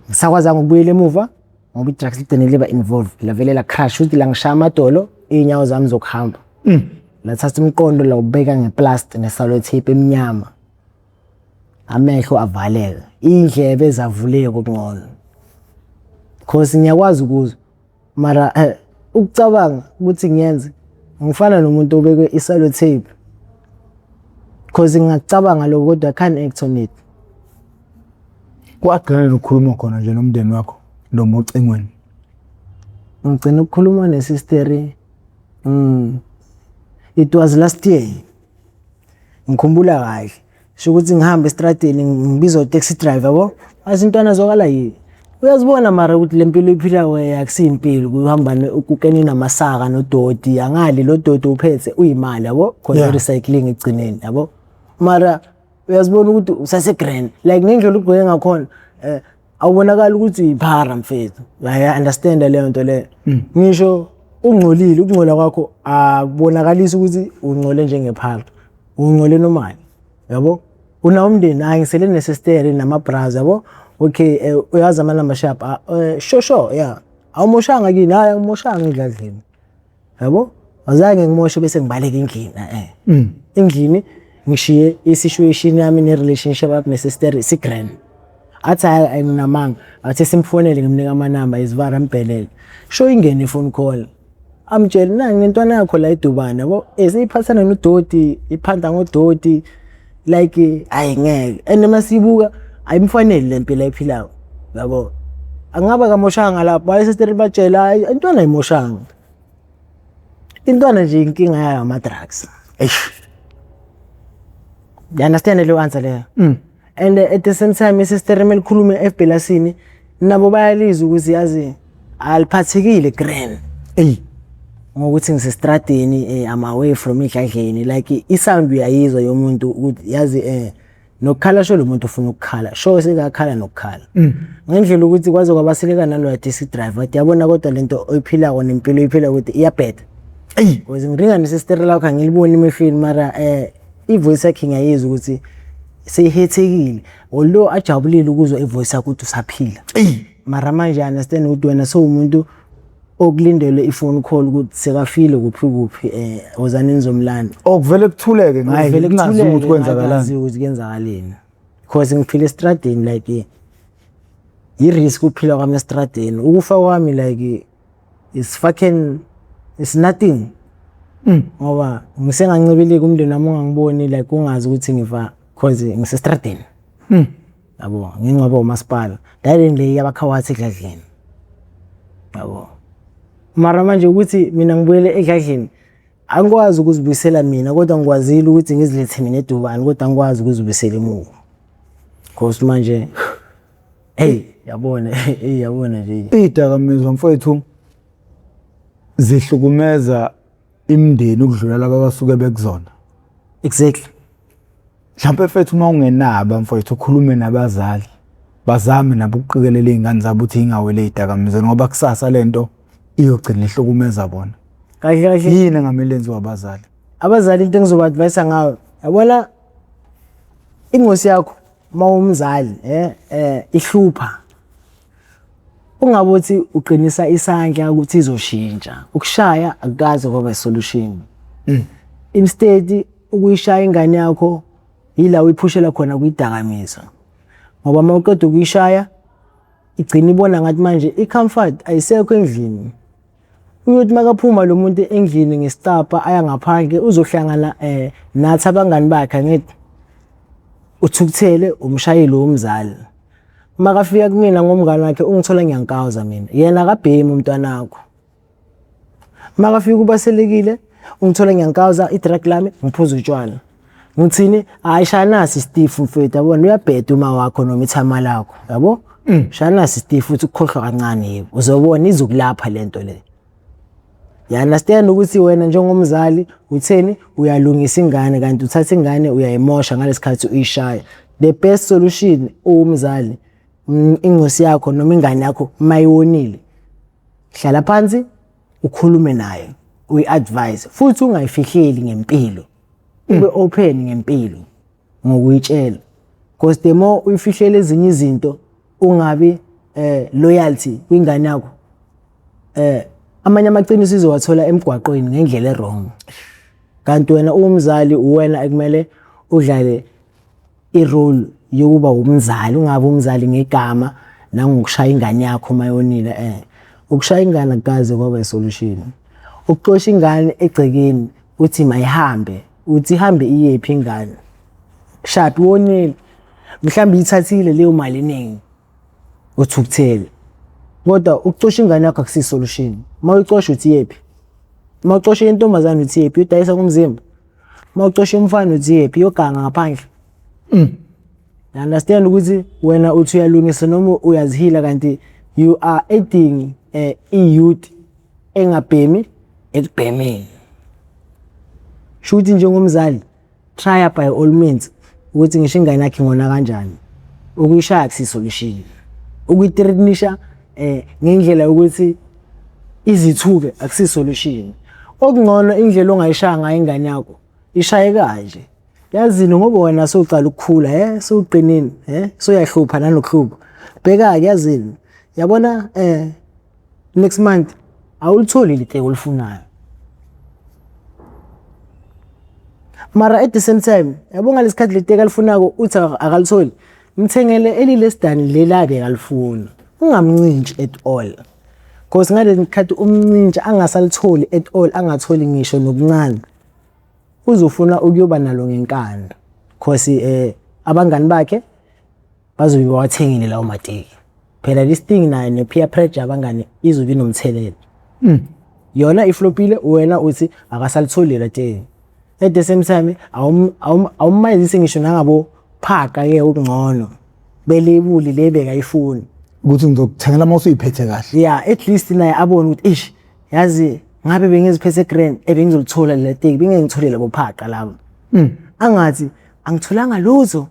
Ngisakwazanga ukubuyela emuva ngoba i-drugs ligcine liba involved, lavele la crash ukuthi la ngishaya amadolo, iy'nyawo zami zokuhamba. Lathatha umqondo lawubeka nge-plaster ne-sellotape emnyama, amehlo avaleka, iy'ndlebe zavuleka okungcono, cause ngiyakwazi ukuzwa mara ukucabanga ukuthi ngiyenze ngifana nomuntu obekwe i-sellotape, cause ngingacabanga lokho kodwa I can't act on it. Kwagcina nokukhuluma khona nje nomndeni wakho noma ocingweni? Ngigcina ukukhuluma ne-sister, it was last year, ngikhumbula kahle. Sho ukuthi ngihamba estradeni ngibizwa u-taxi driver yabo, athi intwana zwakala yini, uyazibona mara ukuthi le mpilo oyiphilayo akusiyo impilo, kuhamba ukukene namasaka nodoti, angali lo doti uphethe uyimali yabo, khona i-recycling ekugcineni yabo, mara uyazibona ukuthi usase-grand, like ngendlela ugqoke ngakhona awubonakali ukuthi uyiphara mfethu. Uyayi-understand leyo nto leyo? Ngisho ungcolile, ukungcola kwakho akubonakalisi ukuthi ungcole njengephara, ungcole normal yabo. Unawo umndeni? Hayi, ngisele ne-sister nama-brothers yabo. Okay, uyazi amanamba sharp? Sure sure, yeah. Awumoshanga kini? Hayi, angimoshanga edladleni yabo, azange ngimoshe bese ngibaleka endlini. Endlini ngishiye i-situation yami ne-relationship yami ne-sister si-grand. Athi hayi, anginamanga, athi simfonele, ngimnika amanamba izivara ambhelele, sho ingene i-phone call, amtshele na ngentwana yakho la eDubane yabo, seyiphathana nodoti, iphanda ngodoti, like hayi ngeke. And masibuka ayimfanele le mpilo ayiphilayo yabo, angaba kamoshanga lapho, hayi sister batshela, hayi intwana ayimoshanga, intwana nje inkinga yayo ama-drugs. Eish. You understand leyo answer leyo? And at the same time i-sister melikhulume ebhelasini nabo bayalizwa ukuthi yazi aliphathekile grand. Eyi. Ngokuthi ngisestradeni, I'm away from idladleni, like i-sound uyayizwa yomuntu ukuthi yazi nokukhala, sho lo muntu ufuna ukukhala, sho sekakhala nokukhala. Ngendlela ukuthi kwaze kwabaseleka naloya taxi driver, wathi yabona kodwa lento oyiphilako nempilo oyiphila ukuthi iyabheda. Eyi. Because ngiringa ne-sister lakho angiliboni emehlweni, mara i-voice yakhe ngiyayizwa ukuthi seyihethekile, although ajabulile ukuzwa i-voice yakho ukuthi usaphila. Eyi. Mara manje I understand ukuthi wena sewumuntu okulindelwe i-phone call ukuthi sekafile kuphi kuphi, wozani nizomlanda. Okuvele kuthuleke ngaye, Kuvele kungaziwa ukuthi kuthuleke, kwenzakalani. Kungaziwa ukuthi kuyenzakaleni. Because ngiphila estradeni, like i-risk ukuphila kwami estradeni, ukufa kwami like is fucking it's nothing. Ngoba ngisengancibiliki umndeni wami ungangiboni, like ungazi ukuthi ngifa cause ngisestradeni. Yabo, ngingcwaba umasipala. Dayini le yabakhawathi edladleni. Yabo. Mara manje ukuthi mina ngibuyele edladleni angikwazi ukuzibuyisela mina, kodwa ngikwazile ukuthi ngizilethe mina eDubane, kodwa angikwazi ukuzibuyisela emuva. Cause manje hey yabona, hey yabona nje. Idakamizwa mfowethu zihlukumeza imindeni ukudlula laba abasuke bekuzona. Exactly. Mhlawumbe mfethu uma ungenaba mfowethu ukhulume nabazali, bazame nabo ukuqikelela iy'ngane zabo ukuthi y'ngaweli ey'dakamizweni ngoba kusasa lento iyogcina ihlukumeza bona. Kahle kahle. Yini engamele yenziwe abazali? Abazali into engizoba-advise ngayo, yabona ingosi yakho uma umzali ihlupha, ungabe uthi uqinisa isandla ukuthi izoshintsha. Ukushaya akukaze kwaba solution. Instead ukuyishaya ingane yakho yila uyiphushela khona kuyidakamizwa, ngoba uma uqeda ukuyishaya igcina ibona ngathi manje i-comfort ayisekho endlini. Uyothi makaphuma lo muntu endlini ngesicabha aya ngaphandle uzohlangana nathi abangani bakhe angithi uthukuthele umshayeli womzali. Makafika kumina ngomngani wakhe ungithola ngiyankawuza mina. Yena akabhemi umntwanakho. Makafika ubaselekile ungithola ngiyankawuza i-drug lami ngiphuza utshwala. Ngithini hayi shaya nasi isitifu mfethu yabona uyabheda uma wakho noma ithama lakho yabo. Shaya nasi isitifu uthi ukukhohlwa kancane yebo uzobona izokulapha lento le. You understand ukuthi wena njengomzali utheni uyalungisa ingane kanti uthatha ingane uyayimosha ngalesikhathi uyishaya. The best solution uwumzali ingosi yakho noma ingane yakho mayiwonile hlala phansi ukhulume nayo uyi-advise futhi ungayifihleli ngempilo ube open ngempilo ngokuyitshela because the more uyifihlela ezinye izinto ungabi loyalty kwingane yakho amanye amaqiniso izowathola emgwaqweni ngendlela e-wrong kanti wena uwumzali uwena ekumele udlale i-role yokuba umzali ungabe umzali ngegama nangokushaya ingane yakho mayonile ukushaya ingane akukaze kwaba i-solution. Ukuxosha ingane egcekeni uthi mayihambe uthi ihambe iyephi ingane shaphi wonile mhlawumbe ithathile leyo mali eningi uthukuthele kodwa ukuxosha ingane yakho akusiyo solution. Uma uyixosha uthi yephi, uma uxosha intombazane uthi yephi uyodayisa ngomzimba, uma uxosha umfana uthi yephi uyoganga ngaphandle. You understand ukuthi wena uthi uyalungisa noma uyazihila kanti you are adding i-youth engabhemi ekubhemeni. Shuthi njengomzali try by all means ukuthi ngisho ingane yakhe ingona kanjani. Ukuyishaya akusiyo solution. Ukuyithreatenisha ngendlela yokuthi izithuke akusiyo solution. Okungcono indlela ongayishaya ngayo ingane yakho ishaye kanje. Yazini ngoba wena sowuqala ukukhula sowuqinile soyahlupha nanokuhlupha. Bheka-ke yazini yabona next month awulitholi leli teki olifunayo. Mara at the same time yabo ngalesikhathi le teki alifunako uthi akalitholi mthengele eli-less than lela bekalifuna ungamncintshi at all. Cause ngalesi khathi umncintsha angasalitholi at all angatholi ngisho nokuncane uzofuna ukuyoba nalo ngenkani cause abangani bakhe bazobe bawathengile lawo mateki. Phela this thing nayo ne-peer pressure abangani izobe inomthelela. Yona iflopile wena uthi akasalitholi lela teki. At the same time awumayizisi ngisho nangabo phaka-ke okungcono belebuli le bekayifuna. Ukuthi ngizokuthengela uma usuyiphethe kahle. Yeah, at least naye abone ukuthi ish yazi ngabe bengiziphethe grand ebengizolithola lela teki bengeke ngithole labo phaqa labo. Angathi angitholanga lutho.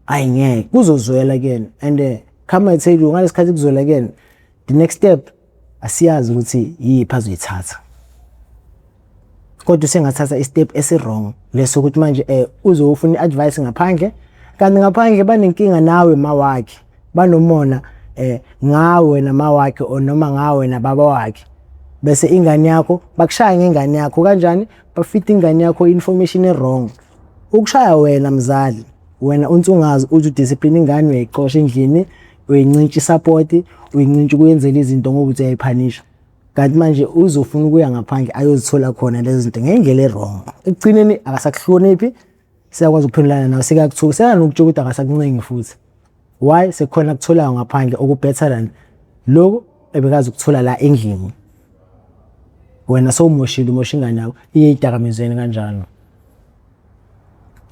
Hayi ngeke kuzozwela kuyena and come I tell you ngalesikhathi kuzwela kuyena the next step asiyazi ukuthi yiphi azoyithatha. Kodwa usengathatha i-step esi-wrong leso ukuthi manje uzofuna i-advice ngaphandle kanti ngaphandle banenkinga nawe ma wakhe banomona ngawe nama wakhe or noma ngawe nababa wakhe bese ingane yakho bakushaya ngengane yakho kanjani bafita ingane yakho information e-wrong. Ukushaya wena mzali wena unsungazi uthi udiscipline ingane uyayixosha endlini uyincintsha i-support uyincintsha ukuyenzela izinto ngoba uthi uyayiphanisha kanti manje uzofuna ukuya ngaphandle ayozithola khona lezi zinto ngendlela e-wrong. Ekugcineni akasakuhloniphi siyakwazi ukuphendulana nawe sekuyakuthuka sekanokutshela ukuthi akasakuncengi futhi. Why sekukhona akutholayo ngaphandle oku-better than lokhu ebekazi ukuthola la endlini. Wena sowumoshile umosha ingane yakho iye ey'dakamizweni kanjalo.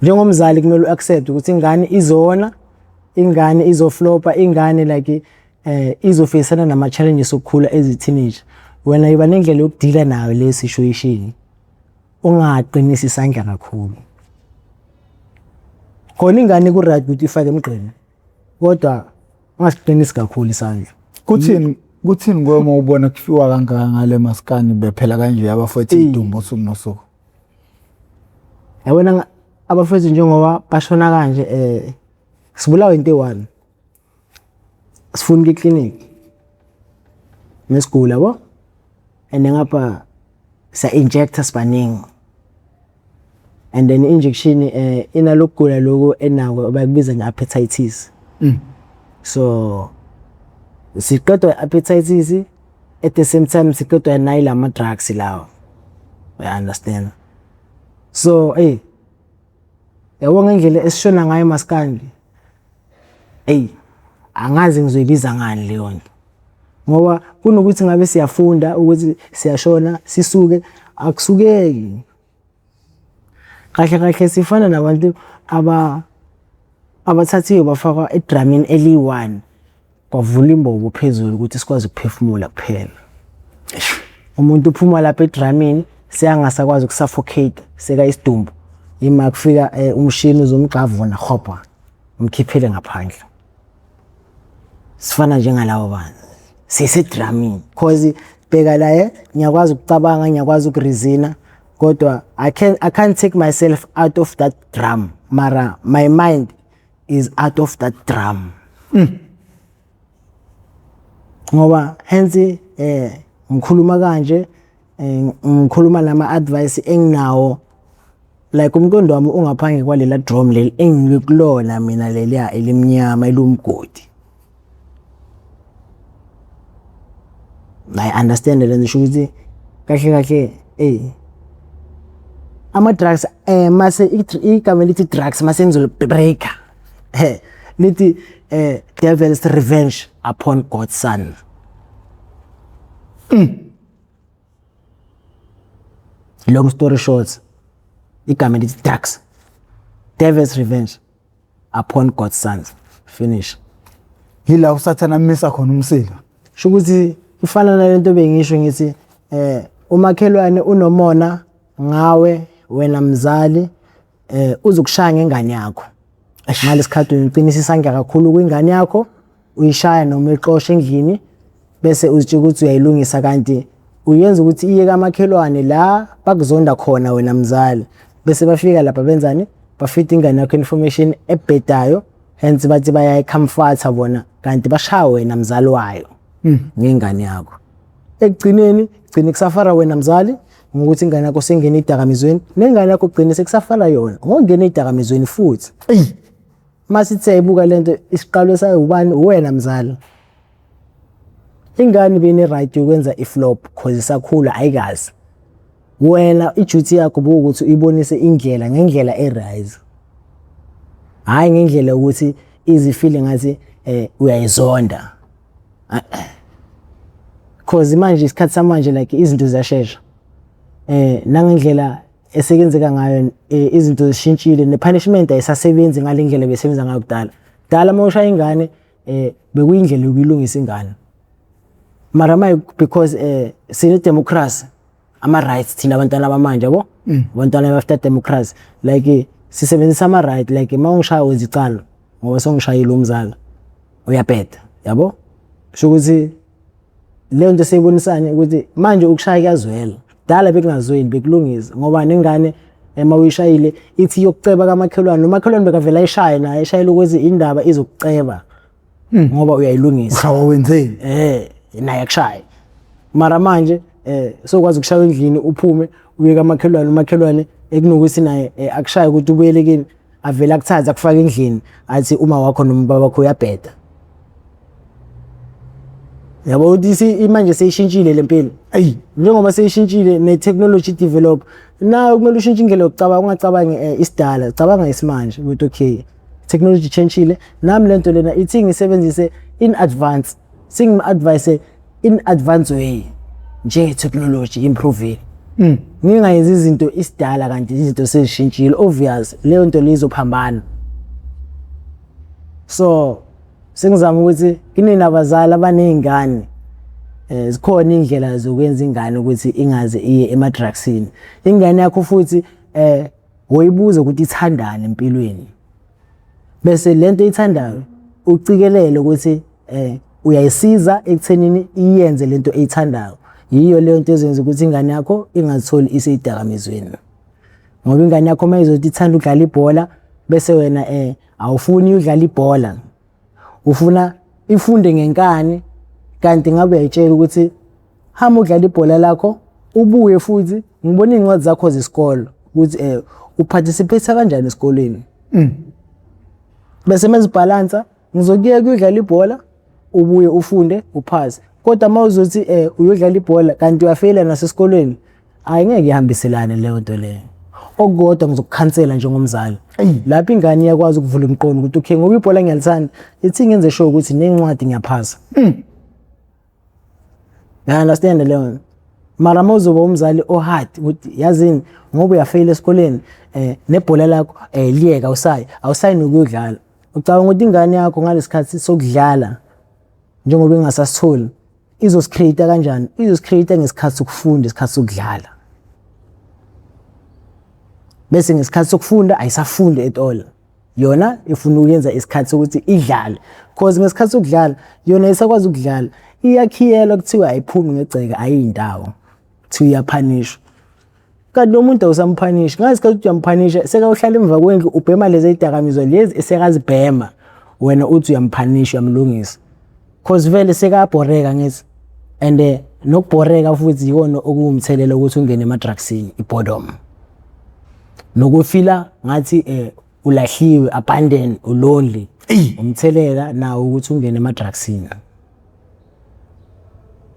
Njengomzali kumele u-accept ukuthi ingane izona, ingane izoflopa, ingane like izofeyisana nama-challenges okukhula as a-teenager. Wena yiba nendlela yokudila nayo le situation ungaqinisi isandla kakhulu. Khona ingane ku-right ukuthi ifake emgqeni kodwa ungasiqinisi kakhulu isandla. Kuthini kuwe uma ubona kufiwa kangaka ngale maskani bephela kanje abafowethu idumbu usuku nosuku? Yabona abafowethu njengoba bashona kanje sibulawa into eyi-one. Sifuna ukuya eklinikhi nesiguli yabo and ngapha siya-inject-a sibaningi and then i-injection inalokugula lokhu enako abakubiza nge-hepatitis. So siqedwa i-hepatitis. At the same time siqedwa nayilama drugs lawa. You understand? So hey, yabo ngendlela esishona ngayo maskandi. Ey, angazi ngizoyibiza ngani leyo nto. Ngoba kunokuthi ngabe siyafunda ukuthi siyashona sisuke, akusukeki. Kahle kahle sifana nabantu aba abathathiwe bafakwa edramini eliyi-one, kwavulwa imbobo phezulu ukuthi sikwazi ukuphefumula kuphela. Umuntu uphuma lapha edramini seyangasakwazi ukusuffocate, seka isidumbu. Ima kufika umshini uzomgxavuna hopha, umkhiphele ngaphandle. Sifana njengalabo bantu. Sisedramini cause bheka la ngiyakwazi ukucabanga, ngiyakwazi ukureasona, kodwa I can't take myself out of that drum. Mara my mind is out of that drum. Ngoba hence ngikhuluma kanje, ngikhuluma nama advice enginawo, like umqondo wami ungaphandle kwalela drum leli engikulona mina, leliya elimnyama elumgodi. I understand le nto ukuthi kahle kahle ama drugs mase igama elithi drugs mase ngizolibreaka, lithi devil's revenge upon God's son. Long story short, igama elithi drugs, devil's revenge upon God's sons, finish. Yila usathana amisa khona umsila. Sho ukuthi ifana nalento bengisho ngithi umakhelwane unomona ngawe wena mzali, uzokushaya ngengane yakho ngalesikhathi uqinisa isandla kakhulu kwingane yakho, uyishaya noma uyixosha endlini, bese uzitshela ukuthi uyayilungisa, kanti uyenza ukuthi iye kamakhelwane la bakuzonda khona wena mzali. Bese bafika lapha benzani? Bafita ingane yakho information ebhedayo, hence bathi bayayicomforta bona, kanti bashaya wena mzali wayo ngengane yakho. Ekugcineni gcine kusuffera wena mzali ngokuthi ingane yakho sengena idakamizweni, nengane yakho gcine sekusuffera yona ngokungena idakamizweni futhi. Masithi siyayibuka lento, isiqalo sayo ubani? Uwena mzali. Ingane bene right yokwenza iflop cause isakhula, ayikazi. Wena iduty yakho bukuthi uyibonise indlela ngendlela e-right, hhayi ngendlela yokuthi izifile ngathi uyayizonda. Cause manje isikhathi samanje, like izinto ziyashesha, nangendlela esekenzeka ngayo, izinto zishintshile, ne-punishment ayisasebenzi ngale ndlela besebenza ngayo kudala. Kudala uma ushaya ingane bekuyindlela yokuyilungisa ingane, mara manje because sine democracy, ama rights, thina abantwana bamanje, yabo, abantwana after democracy, like sisebenzisa ama right, like uma ungishaya wenza icala ngoba songishayile umzala, uyabheda, yabo. Kusho ukuthi leyo nto seyibonisane ukuthi manje ukushaya kuyazwela. Kudala bekungazweli, bekulungisa ngoba nengane ema uyishayile ithi yokuceba kamakhelwane, umakhelwane bekavela ayishaye naye, eshayela ukuthi indaba izokuceba ngoba uyayilungisa. Ushawa wenzeni? Naye akushaye. Mara manje sokwazi ukushaya endlini, uphume uye kamakhelwane, umakhelwane ekunokuthi naye akushaye ukuthi ubuyele kini, avele akuthathe akufake endlini, athi uma wakho noma ubaba wakho uyabheda, yabo. Ukuthi manje seyishintshile lempilo. Njengoba seyishintshile ne-technology develop, nawe kumele ushintshe indlela yokucabanga, ungacabangi isidala, cabanga isimanje ukuthi okay, technology changile, nami lento lena ithi ngisebenzise in advance, singim-advise in advance way njenge-technology improvile, ngingayenzi izinto isidala kanti izinto sezishintshile. Obvious leyo nto leyo izophambana. So sengizama ukuthi kinina abazali abaney'ngane, zikhona iy'ndlela zokwenza ingane ukuthi ingaze iye ema-drugsini. Ingane yakho futhi woyibuza ukuthi ithandani empilweni, bese lento eyithandayo ucikelele ukuthi uyayisiza ekuthenini iyenze lento eyithandayo. Yiyo leyo nto ezenza ukuthi ingane yakho ingazitholi iseyidakamizweni, ngoba ingane yakho uma izothi ithanda ukudlala ibhola, bese wena awufuni udlala ibhola, ufuna ifunde ngenkani, kanti ngabe uyayitshela ukuthi hamba udlala ibhola lakho, ubuye futhi ngibone iy'ncwadi zakho zesikolo ukuthi uparticipate kanjani esikoleni, bese mezibhalansa ngizokuyeka uyodlala ibhola, ubuye ufunde uphase. Kodwa uma uzothi uyodlala ibhola kanti uyafeyila nasesikolweni, ayingeke ihambiselane leyo nto leyo. Okukodwa ngizokukhansela njengomzali. Lapho ingane iyakwazi ukuvula umqondo ukuthi okay, ngoba ibhola ngiyalithanda, ithi ngenze sure ukuthi nencwadi ngiyaphasa. Ya understand leyo nto. Mara uma uzoba umzali o-hard ukuthi yazini ngoba uyafeyila esikoleni nebhola lakho liyeka awusayi, awusayi nokuyodlala. Ucabanga ukuthi ingane yakho ngalesikhathi sokudlala njengoba ingasasitholi izosi-create kanjani? Izosi-create ngesikhathi sokufunda, isikhathi sokudlala. Bese ngesikhathi sokufunda ayisafundi at all. Yona ifuna ukuyenza isikhathi sokuthi idlale. Cause ngesikhathi sokudlala yona isakwazi ukudlala. Iyakhiyelwa kuthiwa ayiphumi ngegceke ayindawo. Kuthiwa iyaphanishwa. Kanti lo muntu awusamphanishi. Ngalesikhathi uthi uyamphanisha sekawuhlala emva kwendlu ubhema lezi ey'dakamizwa lezi esekazibhema. Wena uthi uyamphanisha uyamlungisa. Cause vele sekayabhoreka ngithi. And nokubhoreka futhi yikona okuwumthelela ukuthi ungene ema-drugsini, i-boredom. Nokufila ngathi ulahliwe, abandoned, u-lonely. Umthelela nawo ukuthi ungene ema-drugsini.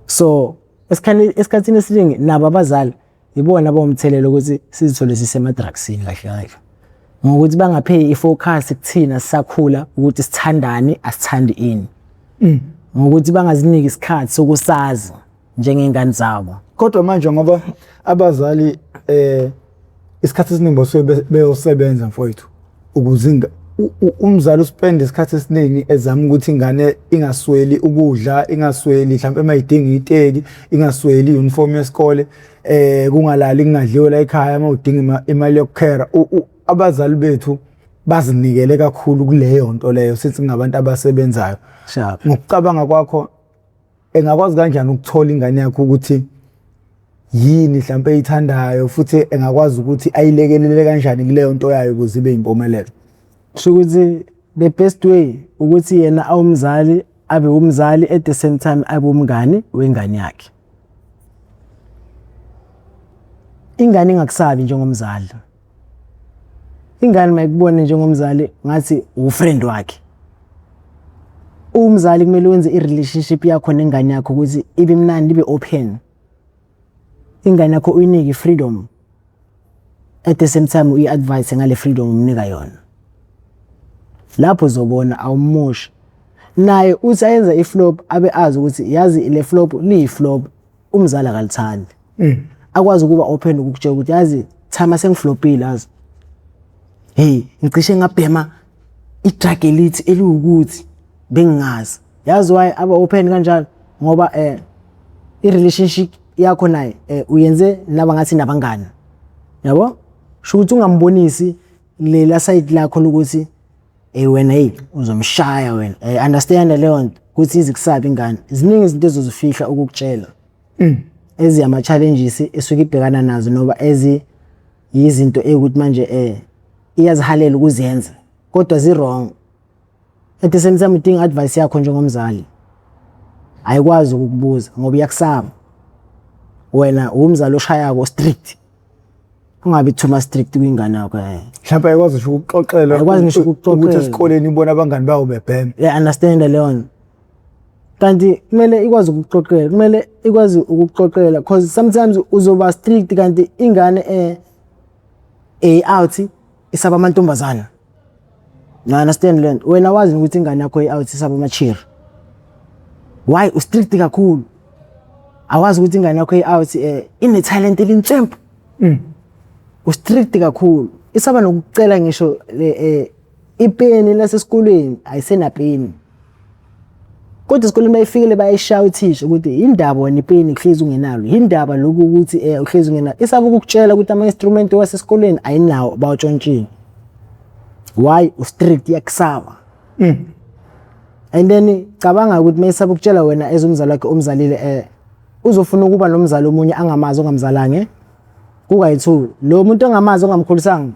So esikhathini esiningi nabo abazali ibona abawumthelela ukuthi sizithole sisema-drugsini kahle kahle. Ngokuthi bangapheyi i-focus kuthina sisakhula ukuthi sithandani asithandi ini. Ngokuthi bangaziniki isikhathi sokusazi njengey'ngane zabo. Kodwa manje ngoba abazali isikhathi esiningi basuke beyosebenza mfowethu ukuze umzali uspende isikhathi esiningi ezama ukuthi ingane ingasweli ukudla, ingasweli mhlawumbe uma idinga iteki, ingasweli i-uniform yesikole, kungalali kungadliwe la ekhaya uma udinga imali yokukhera. Abazali bethu bazinikele kakhulu kuleyo nto leyo sithi ngabantu abasebenzayo. Sharp. Ngokucabanga kwakho engakwazi kanjani ukuthola ingane yakho ukuthi yini mhlawumbe eyithandayo futhi engakwazi ukuthi ayilekelele kanjani kuleyo nto yayo ukuze ibe impumelelo? Kusho ukuthi the best way ukuthi yena awumzali abe umzali at the same time abe umngani wengane yakhe. Ingane ingakusabi njengomzali. Ingane mayikubone njengomzali ngathi ufriend wakhe. Umzali kumele wenze i-relationship yakho nengane yakho ukuthi ibe mnandi, ibe open. Ingane yakho uyinike i-freedom. At the same time uyi-advise ngale freedom umnika yona. Lapho uzobona awumoshi. Naye uthi ayenza i-flop abe azi ukuthi yazi le flop liyi-flop umzali akalithandi. Akwazi ukuba open ukukutshela ukuthi yazi time sengiflopile yazi. Hey, ngicishe ngabhema i-drug elithi eliwukuthi bengingazi. Yazi why aba open kanjalo? Ngoba i-relationship yakho naye uyenze naba ngathi nabangani. Yabo? Sho ukuthi ungambonisi lela side lakho lokuthi wena hey uzomshaya wena. Understand leyo nto ukuthi izikusabi ingane. Ziningi izinto ezozifihla ukukutshela. Eziyama challenges esuke ibhekana nazo noba ezi yizinto ekuthi manje iyazihalela ukuzenza kodwa zi wrong. At the same time udinga advice yakho njengomzali. Ayikwazi ukukubuza ngoba iyakusaba. Wena umzali oshayako strict. Ungabi too much strict kwingane yakho. Mhlawumbe ayikwazi ngisho ukuxoxela Ayikwazi ngisho ukukuxoxela. ukuthi esikoleni ibona abangani bawo bebhema. Yeah, understand leyo nto. Kanti kumele ikwazi ukukuxoxela, kumele ikwazi ukukuxoxela cause sometimes uzoba strict kanti ingane out isaba amantombazana. You understand le nto? Wena wazi ukuthi ingane yakho i-out isaba amachiri. Why u strict kakhulu? Awazi ukuthi ingane yakho i-out ine talent elintswempu. U strict kakhulu. Isaba nokucela ngisho le ipeni lasesikolweni ayisenapeni. Kodwa esikoleni bayifikele bayishaya uthisha ukuthi indaba wena ipeni kuhlezi ungenalo. Indaba lokhu ukuthi uhlezi ungenalo. Isaba ukukutshela ukuthi ama instrument wasesikolweni ayinawo bawutshontshile. Why u strict iyakusaba. And then cabanga ukuthi mayisaba ukutshela wena as umzali wakhe omzalile uzofuna ukuba nomzali omunye angamazi ongamzalanga. Kukayi-two lo muntu ongamazi ongamkhulisanga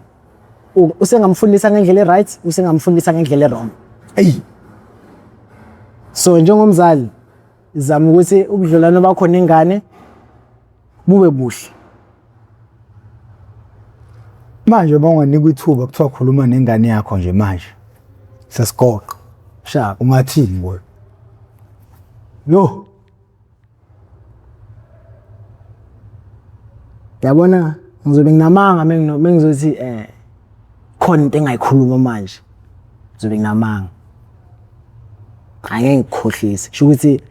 usengamfundisa ngendlela e-right, usengamfundisa ngendlela e-wrong. Eyi. So njengomzali zama ukuthi ubudlelwano bakho nengane bube buhle. Manje uma unganikwa ithuba kuthiwa khuluma nengane yakho nje manje sesigoqo. Sharp. Ungathini kuyo? Yo. Yabona ngizobe nginamanga mengizothi khona into engayikhuluma manje. Ngizobe nginamanga. Angeke ngikukhohlise. Sho ukuthi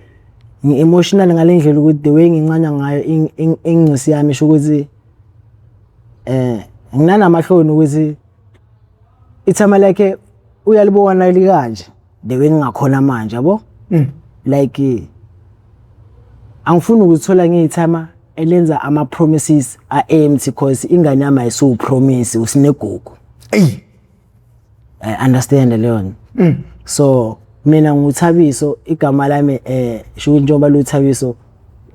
ngi-emotional ngale ndlela ukuthi the way ngincanywa ngayo ingcosi yami, sho ukuthi nginanamahloni ukuthi ithama lakhe uyalibona likanje the way ngingakhona manje, yabo. Like angifuni ukuzithola ngiyithama elenza ama-promises a-empty, cause ingane yami ayisiwu-promise, usinegugu. Eyi. I understand leyo nto. So mina nguThabiso igama lami, sho ukuthi njengoba luThabiso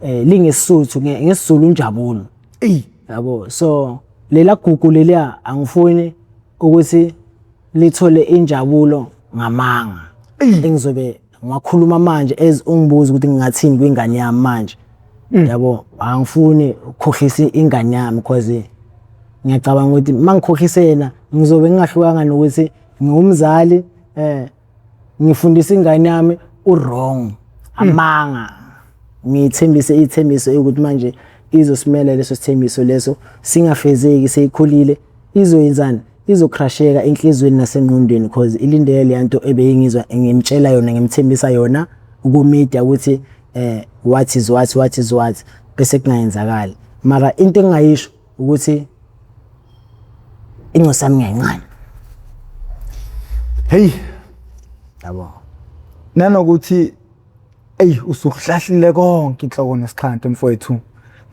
lingeSuthu, ngesiZulu injabulo. Eyi. Yabo, so lela gugu leliya angifuni ukuthi lithole injabulo ngamanga engizobe ngiwakhuluma manje as ungibuza ukuthi ngingathini kwingane yami manje. Yabo, angifuni ukukhohlisa ingane yami, because ngiyacabanga ukuthi mangikhohlise yena ngizobe ngingahlukanga nokuthi ngiwumzali, ngifundisa ingane yami u-wrong, amanga, ngiyithembise ithembiso ukuthi manje izosimela leso sithembiso leso singafezeki seyikhulile, izoyenzani? Izocrasheka enhliziyweni nasengqondweni, because ilindele leya nto ebeyingizwa ngimtshela yona, ngimthembisa yona ku-media ukuthi what is what, what is what, bese kungayenzakali. Mara into engingayisho ukuthi incosi yami ngiyayincane. Hey. Yabo. Nanokuthi eyi usukuhlahlile konke inhloko nesixhanti mfowethu.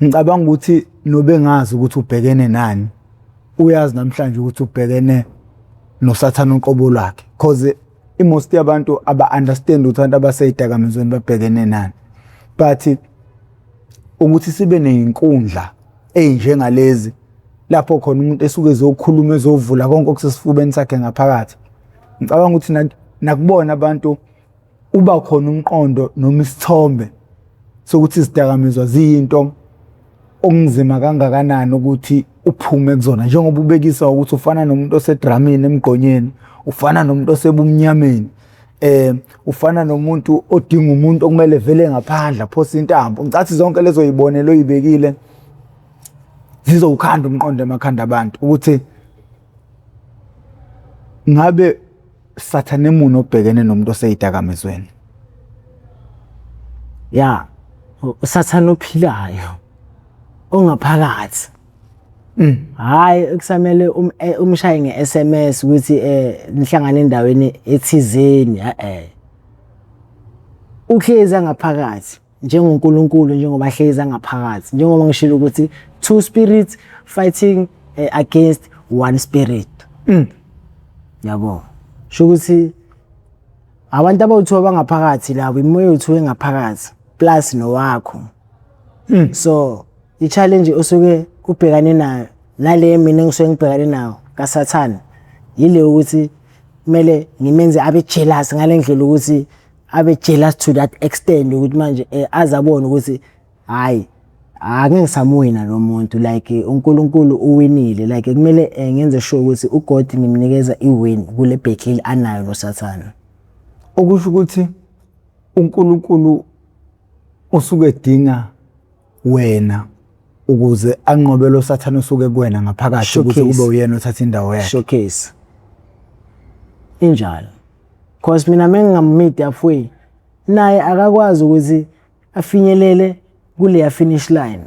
Ngicabanga ukuthi nobengazi ukuthi ubhekene nani, uyazi namhlanje ukuthi ubhekene noSathane uqobo lwakhe, cause i-most yabantu aba-understand ukuthi abantu abaseyidakamizweni babhekene nani. But ukuthi sibe neyinkundla ey'njengalezi lapho khona umuntu esuke ezokhuluma, ezovula konke okusesifubeni sakhe ngaphakathi, ngicabanga ukuthi nakubona abantu uba khona umqondo noma isithombe sokuthi izidakamizwa ziyinto okunzima kangakanani ukuthi uphume kuzona, njengoba ubekisa ukuthi ufana nomuntu osedramini emgqonyeni, ufana nomuntu osebumnyameni, ufana nomuntu odinga umuntu okumele vele ngaphandle aphose intambo. Ngicathi zonke lezo yibonelo oyibekile zizowukhanda umqondo emakhanda abantu ukuthi ngabe Sathane muni obhekene nomuntu oseyidakamizweni. Ya, uSathane ophilayo ongaphakathi. Hayi, kusamele umshaye nge-SMS ukuthi nihlangane endaweni ethizeni, eh. Uhlezi angaphakathi njengoNkulunkulu, njengoba hlezi angaphakathi, njengoba ngishilo ukuthi two spirits fighting against one spirit. Yabo. Sho ukuthi abantu abawu-two abangaphakathi labo, imoya yethu engaphakathi plus nowakho. So i-challenge osuke ubhekane nayo nale mina engisuke ngibhekane nayo kaSathane yile ukuthi kumele ngimenze abe jealous ngale ndlela ukuthi abe jealous to that extent ukuthi manje aze abone ukuthi hayi, angeke ngisamwina lo muntu, like uNkulunkulu uwinile, like kumele ngenze sure ukuthi uGod ngimnikeza i-win kule battle anayo noSathane. Okusho ukuthi uNkulunkulu usuke edinga wena ukuze anqobe lo Sathane osuke kuwena ngaphakathi, ukuthi Showcase. kube uyena othatha indawo yakhe. Showcase injalo, cause mina mengingammeet halfway naye akakwazi ukuthi afinyelele kuleya finish line,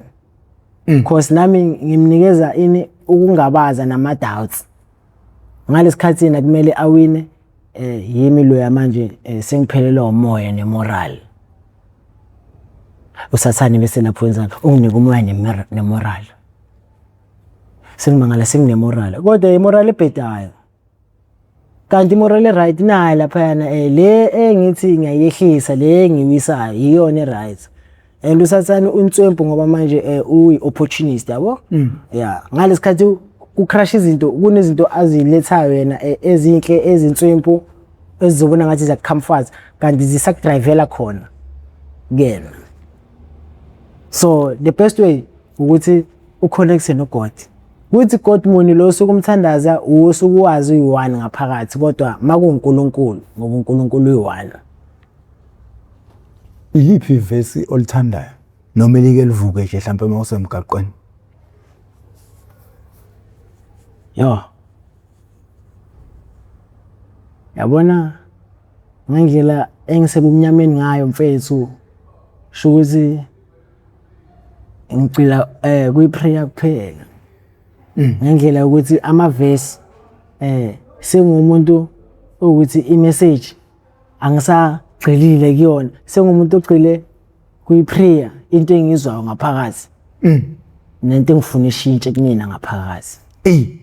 cause nami ngimnikeza ini ukungabaza nama doubts ngalesikhathi yena kumele awine, yimi loya manje sengiphelelwa umoya nemoral. USathane bese lapho wenzani? Unginika umoya nemoral, sengimangala senginemoral, kodwa imoral ebhedayo, kanti imoral e-right nayo laphayana, le engithi ngiyayehlisa, le engiwisayo iyona e-right. And uSathane unswempu ngoba manje uyi-opportunist, yabo. Ya, ngalesikhathi ku-crash izinto, kunezinto azilethayo yena ezinhle, ezinswempu, ezizobona ngathi ziyakucomfort kanti zisakudrivela khona kuyena. So the best way ukuthi uconnecte noGod, kuthi God muni lo osuke umthandaza, usuke uwazi uyi-one ngaphakathi, kodwa makuwuNkulunkulu, ngoba uNkulunkulu uyi-one. Iliphi ivesi olithandayo noma elike livuke nje mhlawumbe uma usemgaqweni? Yo. Yabona ngendlela engisebumnyameni ngayo mfethu, sho ukuthi ngicila kwi-prayer kuphela. Ngendlela yokuthi amavesi sengumuntu ukuthi i-message angisagxilile kuyona, sengumuntu ogxile kwi-prayer, into engiyizwayo ngaphakathi nento engifuna ishintshe kumina ngaphakathi. Eyi.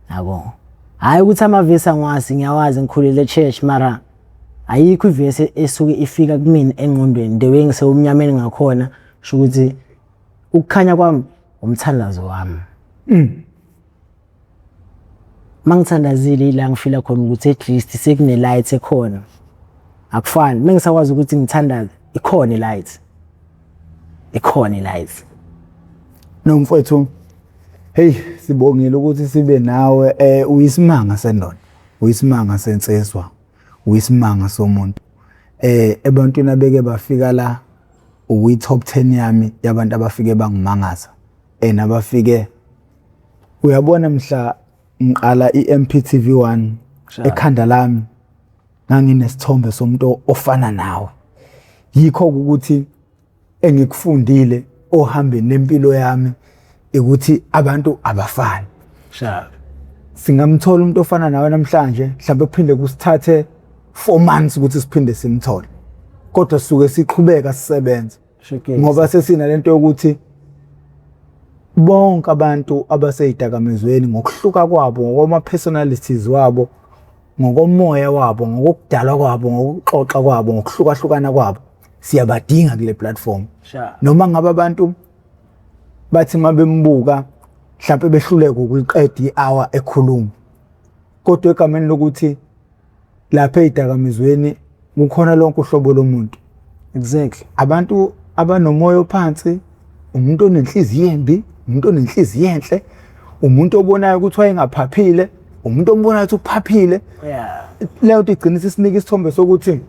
Yabo. Hayi ukuthi amavesi angiwazi, ngiyawazi, ngikhulele e-church, mara ayikho ivesi esuke ifika kumina engqondweni the way ngisebumnyameni ngakhona, sho ukuthi ukukhanya kwami umthandazo wami. Mangithandazile ila ngifila khona ukuthi at least sekune light ekhona. Akufani mengisakwazi ukuthi ngithandaze, ikhona i-light. Ikhona i-light. No mfowethu, hey, sibongile ukuthi sibe nawe. Uyisimanga sendoda, uyisimanga sensizwa, uyisimanga somuntu. Ebantwini abeke bafika la, uyi top 10 yami yabantu abafike bangimangaza. Nabafike, uyabona mhla ngiqala i-MPTV 1 ekhanda lami nganginesithombe somuntu ofana nawe. Yikho ukuthi engikufundile ohambeni lempilo yami ukuthi abantu abafani. Sharp. Singamthola umuntu ofana nawe namhlanje, mhlawumbe kuphinde kusithathe 4 months ukuthi siphinde simthole. Kodwa sisuke siqhubeka sisebenza. Ngoba sesina lento yokuthi bonke abantu abaseyidakamizweni ngokuhluka kwabo, ngokwama personalities wabo, ngokomoya wabo, ngokudalwa kwabo, ngokuxoxa kwabo, ngokuhlukahlukana kwabo, siyabadinga kule platform. Noma ngabe abantu bathi mabembuka mhlawumbe behluleka ukuliqeda i-hour ekhuluma, kodwa egameni lokuthi lapha eyidakamizweni kukhona lonke uhlobo lomuntu. Exactly. Abantu abanomoya ophansi, umuntu onenhliziyo embi, umuntu onenhliziyo enhle, umuntu obonayo ukuthi wayengaphaphile, umuntu ombonayo ukuthi uphaphile. Leyo nto igcina isinika isithombe sokuthi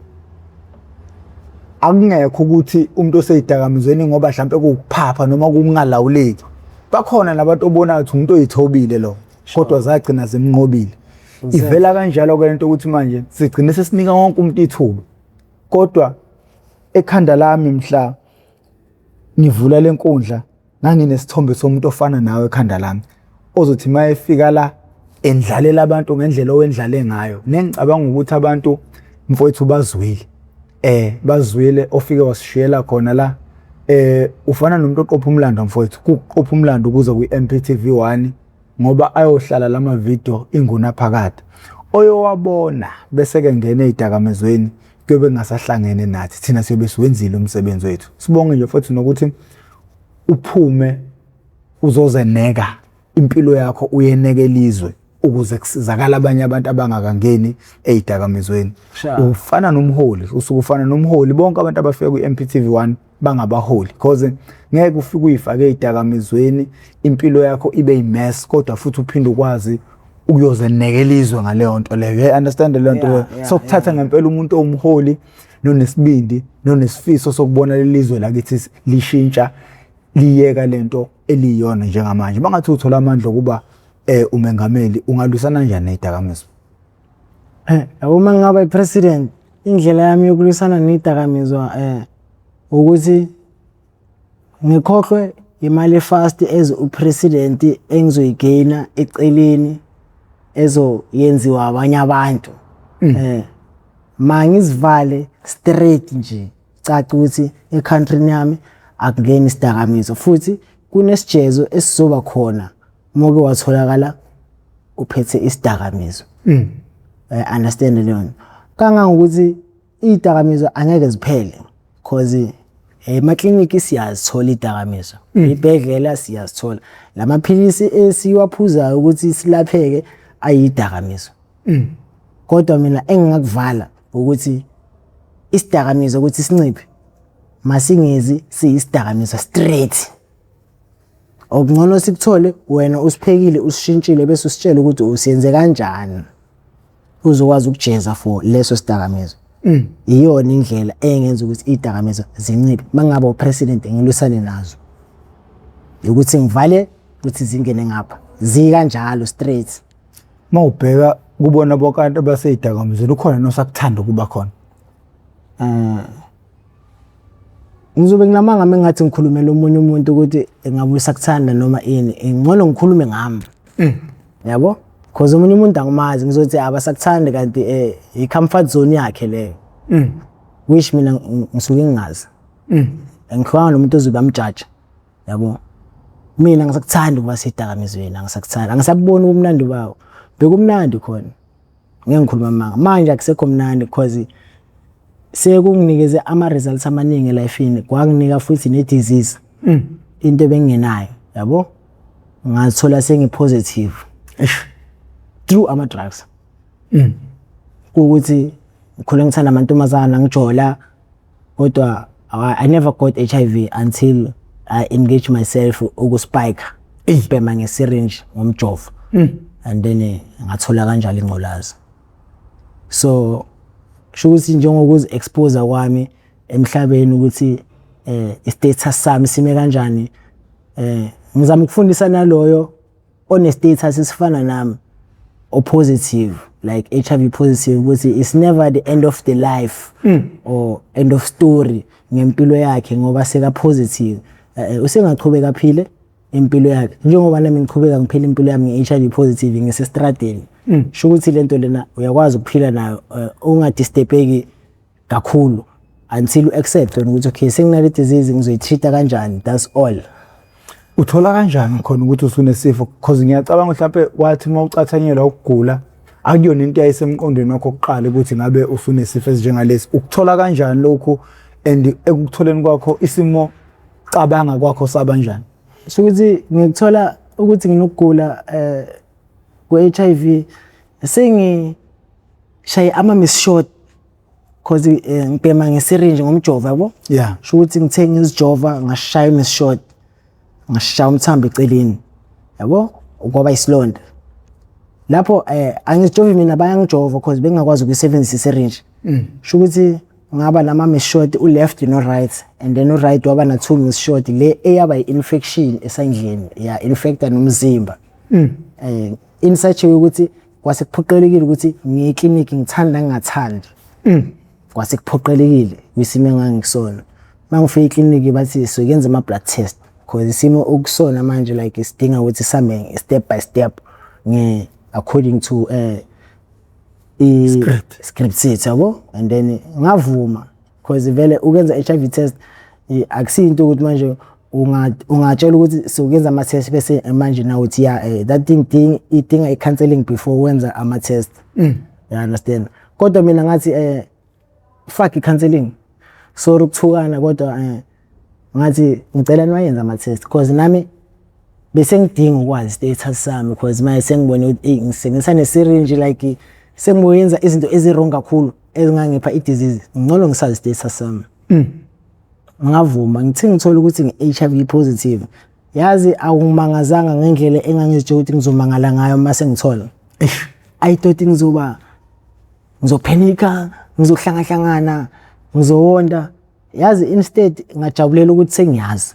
akungekho ukuthi umuntu oseyidakamizweni ngoba mhlawumbe kuwukuphapha noma kungalawuleki. Bakhona nabantu obonayo ukuthi umuntu oyithobile lo, kodwa zagcina zimnqobile. Ivela kanjalo ke lento ukuthi manje sigcine sesinika wonke umuntu ithuba. Kodwa ekhanda lami mhla ngivula lenkundla nganginesithombe somuntu ofana nawe ekhanda lami, ozothi uma efika la endlalela abantu ngendlela owendlale ngayo. Nengicabanga ukuthi abantu mfowethu bazwile, bazwile ofike wasishiyela khona la. Ufana nomuntu oqopha umlando mfowethu, kuqopha umlando ukuze kwi-MPTV 1, ngoba ayohlala lama video ingunaphakade. Oyowabona bese ke ngena ezidakamizweni kuyobe kungasahlangene nathi, thina siyobe siwenzile umsebenzi wethu. Sibonge nje futhi nokuthi uphume uzozeneka impilo yakho, uyeneke ilizwe ukuze kusizakala abanye abantu abangakangeni ezidakamizweni. Ufana nomholi, usuke ufana nomholi. Bonke abantu abafika kwi-MPTV 1 bangabaholi, because ngeke ufike uyifake ezidakamizweni impilo yakho ibe yimess, kodwa futhi uphinde ukwazi ukuyozenekela izwe ngaleyo nto leyo. You understand leyo nto leyo? So kuthatha ngempela umuntu owumholi nonesibindi nonesifiso sokubona lelizwe lakithi lishintsha, liyeka lento eliyona njengamanje. Bangathi uthola amandla okuba umengameli, ungalwisana kanjani nezidakamizwa? Uma ngingaba i-president, indlela yami yokulwisana nezidakamizwa ukuthi ngikhohlwe imali efast as upresident engizoyigaina eceleni ezoyenziwa abanye abantu. Ma ngizivale straight nje, caca ukuthi e-country yami akungeni isidakamizwa, futhi kunesijezo esizoba khona uma uke watholakala uphethe isidakamizwa. Understand leyo nto. Kangangokuthi izidakamizwa angeke ziphele, cause emakliniki siyazithola izidakamizwa, ibhedlela siyazithola, lamaphilisi esiwaphuzayo ukuthi silapheke ayidakamizwa. Kodwa mina engingakuvala ukuthi isidakamizwa ukuthi sinciphe, masingezi siyisidakamizwa straight. Okungcono sikuthole wena usiphekile, usishintshile, bese usitshela ukuthi usiyenze kanjani, uzokwazi ukujeza for leso sidakamizwa. Iyona indlela engenza ukuthi izidakamizwa zinciphe. Mangabe upresident ngilwisane nazo, ukuthi ngivale ukuthi zingene ngapha, Zikanjalo straight. Uma ubheka kubona bonke abantu abaseyidakamizweni ukhona nosakuthanda ukuba khona? Ngizobe nginamanga uma ngathi ngikhulumela omunye umuntu ukuthi engabe usakuthanda noma ini, ngcono ngikhulume ngami. Yabo? Cause omunye umuntu angimazi, ngizothi abasakuthandi kanti i-comfort zone yakhe leyo. Which mina ngisuke ngingazi. Angihlukanga nomuntu ozobe amjaja. Yabo? Mina ngisakuthanda ukuba sedakamizweni, angisakuthandi. Angisabuboni ubumnandi bawo. Bekumnandi khona. Ngeke ngikhuluma amanga. Manje akusekho mnandi because sekunginikeze ama-results amaningi elifini, kwanginika futhi ne-disease. Into ebengingenayo, yabo? Ngazithola sengi-positive through ama-drugs. Kuwukuthi ngikhule ngithanda amantombazana, ngijola, kodwa I never got HIV until I engaged myself ukuspike, ukubhema nge-syringe ngomjovo. And then ngathola kanjalo ingculaza. So kusho ukuthi njengokuzi-expose kwami emhlabeni ukuthi i-status sami sime kanjani, ngizama ukufundisa naloyo one-status esifana nami, o-positive, like HIV positive, ukuthi it's never the end of the life or end of story ngempilo yakhe ngoba seka positive. Usengaqhubeka aphile impilo yakhe njengoba nami ngiqhubeka ngiphila impilo yami nge-HIV positive ngisestradeni. Sho ukuthi lento lena uyakwazi ukuphila nayo, ungadisturbeki kakhulu until u accept wena ukuthi okay, senginale disease, ngizoyi-treat-a kanjani, that's all. Uthola kanjani khona ukuthi usunesifo? Because ngiyacabanga mhlampe wathi uma ucathanyelwa ukugula, akuyona into eyayisemqondweni wakho kuqala ukuthi ngabe usunesifo esinjengalesi. Ukuthola kanjani lokhu, and ekukutholeni kwakho isimo cabanga kwakho sabanjani? Sho ukuthi ngikuthola ukuthi nginokugula ku-HIV sengishaye ama-miss shot, cause ngibhema nge-syringe ngomjovo, yabo. Sho ukuthi ngithe ngizijova ngashaya i-miss shot, ngashaya umthambo eceleni, yabo, kwaba isilonda lapho. Angizijovi mina, bayangijova cause bengingakwazi ukuyisebenzisa i-syringe. Sho ukuthi ngaba nama miss shot u-left no right, and then u-right waba na two miss shot, le eyaba i-infection esandleni, ya infecta nomzimba in such a way ukuthi kwase kuphoqelekile ukuthi ngiye eklinikhi, ngithanda ngingathandi. Kwase kuphoqelekile kwisimo engangikusona. Uma ngifika eklinikhi bathi sokuyenza ama-blood test because isimo okusona manje like sidinga ukuthi sihambe step by step nge according to i Script. Script sethu, yabo. And then ngavuma because vele ukwenza HIV test akusiyinto ukuthi manje ungatshela ukuthi sokuyenza ama-test bese manje nawe uthi ya, that thing idinga i-counseling before wenza ama-test, you understand? Kodwa mina ngathi fuck i-counseling, sorry ukuthukana, kodwa ngathi ngicela niwayenze ama-test because nami bese ngidinga ukwazi status sami, because manje sengibone ukuthi eyi, ngisebenzisa ne-syringe, like sengiyenza izinto ezi-wrong kakhulu ezingangipha i-disease, ngcono ngisazi status sami. Ngavuma. Ngithe ngithola ukuthi ngi-HIV positive, yazi awungimangazanga ngendlela engangizitshela ukuthi ngizomangala ngayo. Uma sengithola, I thought ngizoba ngizophenika, ngizohlangahlangana, ngizowonda, yazi. Instead ngajabulela ukuthi sengiyazi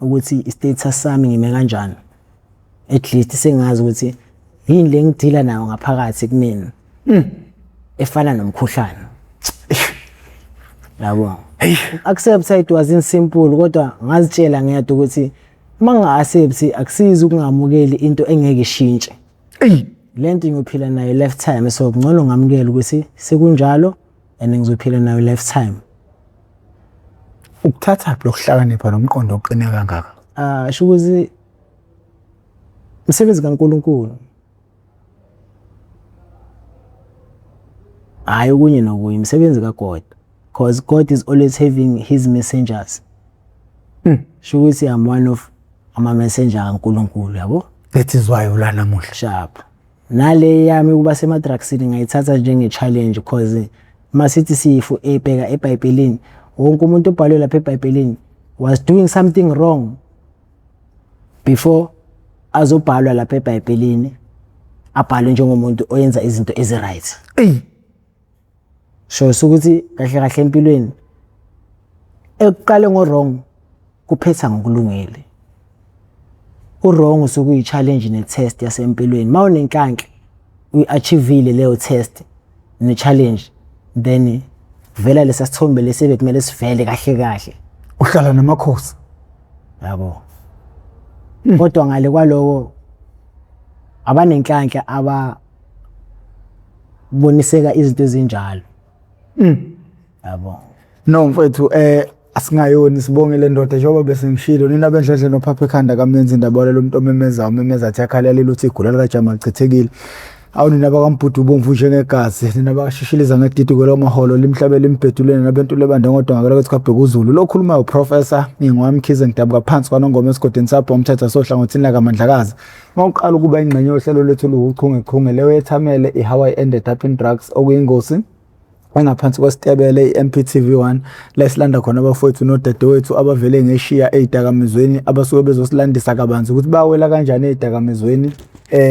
ukuthi i-status sami ngime kanjani, at least sengazi ukuthi yini le ngidila nayo ngaphakathi kumina efana nomkhuhlane, yabo. Accept it wasn't simple, kodwa ngazitshela ngedwa ukuthi uma nginga-accept, akusizi ukungamukeli into engeke ishintshe. Lento ngiyophila nayo lifetime, so ngcono ngamukele ukuthi sekunjalo and ngizophila nayo lifetime. Ukuthathaphi lokuhlakanipha nomqondo oqine kangaka? Ah, sho ukuthi umsebenzi kaNkulunkulu, hayi okunye nokunye, umsebenzi kaGod, because God is always having his messengers. Sho ukuthi I'm one of ama-messenger kaNkulunkulu, yabo. That is why ula namuhla. Sharp. Nale yami ukuba sema-drugsini ngayithatha njenge-challenge, because masithi siyifu ebheka eBhayibhelini, wonke umuntu obhalwe lapha eBhayibhelini was doing something wrong before azobhalwa lapha eBhayibhelini, abhalwe njengomuntu oyenza izinto ezi-right. So sukuthi kahle kahle empilweni ekuqale ngo-wrong kuphetha ngokulungile. U-wrong usuke uyi-challenge ne-test yasempilweni. Uma unenhlanhla uyi-achieve-ile leyo test ne-challenge, then vela lesa sithombe lesi bekumele sivele kahle kahle. Uhlala namakhosi. Yabo. Kodwa ngale kwaloko abanenhlanhla ababoniseka izinto ezinjalo. Yabo. No mfethu, asingayoni, sibonge le ndoda njengoba bese ngishilo, nina bendledle nophapha ekhanda kamenzi indaba lo muntu omemezayo umemeza athi akhalela ukuthi igula likaJama lichithekile. Awu nina bakambhudu ubomvu njengegazi, nina bakashishiliza ngedidi kwelomaholo limhlabe limbhedule, nina bentule ebande ngodonga kwelakithi kwaBheka uZulu. Lo khulumayo uProfessor Ngingwami Mkhize, ngidabuka phansi kwaNongoma esigodini sabho umthetho sohlangothini lakaMandlakazi. Mawuqala ukuba ingxenye yohlelo lwethu luwuchungechunge leyo yethamele i-How I Ended Up in Drugs, okuyingosi engaphansi kwesitebele i-MPTV1, la esilanda khona abafowethu nodadewethu abavele ngeshiya ey'dakamizweni, abasuke bezosilandisa kabanzi ukuthi bawela kanjani ey'dakamizweni.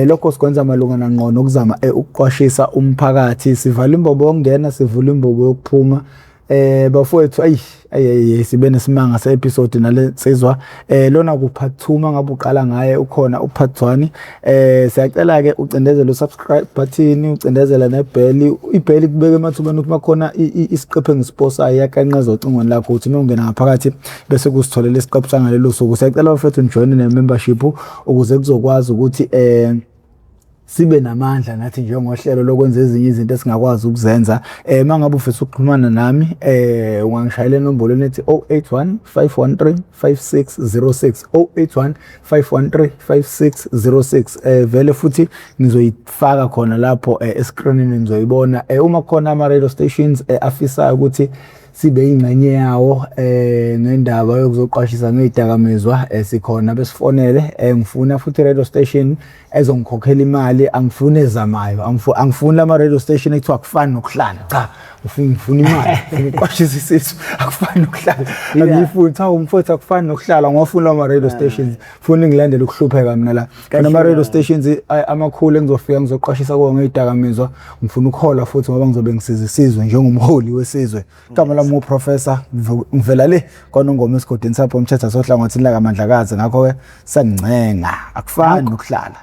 Lokho sikwenza malungana ngqo nokuzama ukuqwashisa umphakathi. Sivala imbobo yokungena, sivula imbobo yokuphuma. Bafowethu, ayi ayi sibe nesimanga se-episode nale nsizwa. Lona ku part 2, mangabe uqala ngaye ukhona u part 1. Siyacela ke ucindezele u-subscribe button, ucindezela nebell. Ibell kubeka emathubeni ukuthi makhona isiqephu engisiposayo iyakanqeza ocingweni lakho, ukuthi uma ungena ngaphakathi bese kusitholela isiqephu sangalelo suku. Siyacela bafethu nijoyine ne-membership ukuze kuzokwazi ukuthi sibe namandla nathi njengohlelo lokwenza ezinye izinto esingakwazi ukuzenza. Mangabe ufisa ukuxhumana nami, ungangishayela enombolweni ethi 081 513 5606, 081 513 5606. Vele futhi ngizoyifaka khona lapho escreenini, nizoyibona. Uma khona ama radio stations afisayo ukuthi sibe ingxenye yawo ngendaba yokuzoqwashisa ngezidakamizwa, sikhona, besifonele. Ngifuna futhi radio station ezongikhokhela imali, angifuni ezamayo, angifuni lama radio station ekuthiwa akufani nokuhlala. Cha, ngifuna imali, ngifuna ukuqwashisa isizwe. Akufani nokuhlala angiyifuni. Cha umfowethu, akufani nokuhlala, ngwafuna lama radio stations, funa ngilandele ukuhlupheka mina la. Khona ama radio stations amakhulu engizofika ngizoqwashisa kuwo ngezidakamizwa, ngifuna ukuhola futhi ngoba ngizobe ngisiza isizwe njengomholi wesizwe. Igama lami nguProfessor, ngivela le kwaNongoma esigodini sapho umthetho sohlangothini lakaMandlakazi. Ngakho-ke sangincenga, akufani nokuhlala.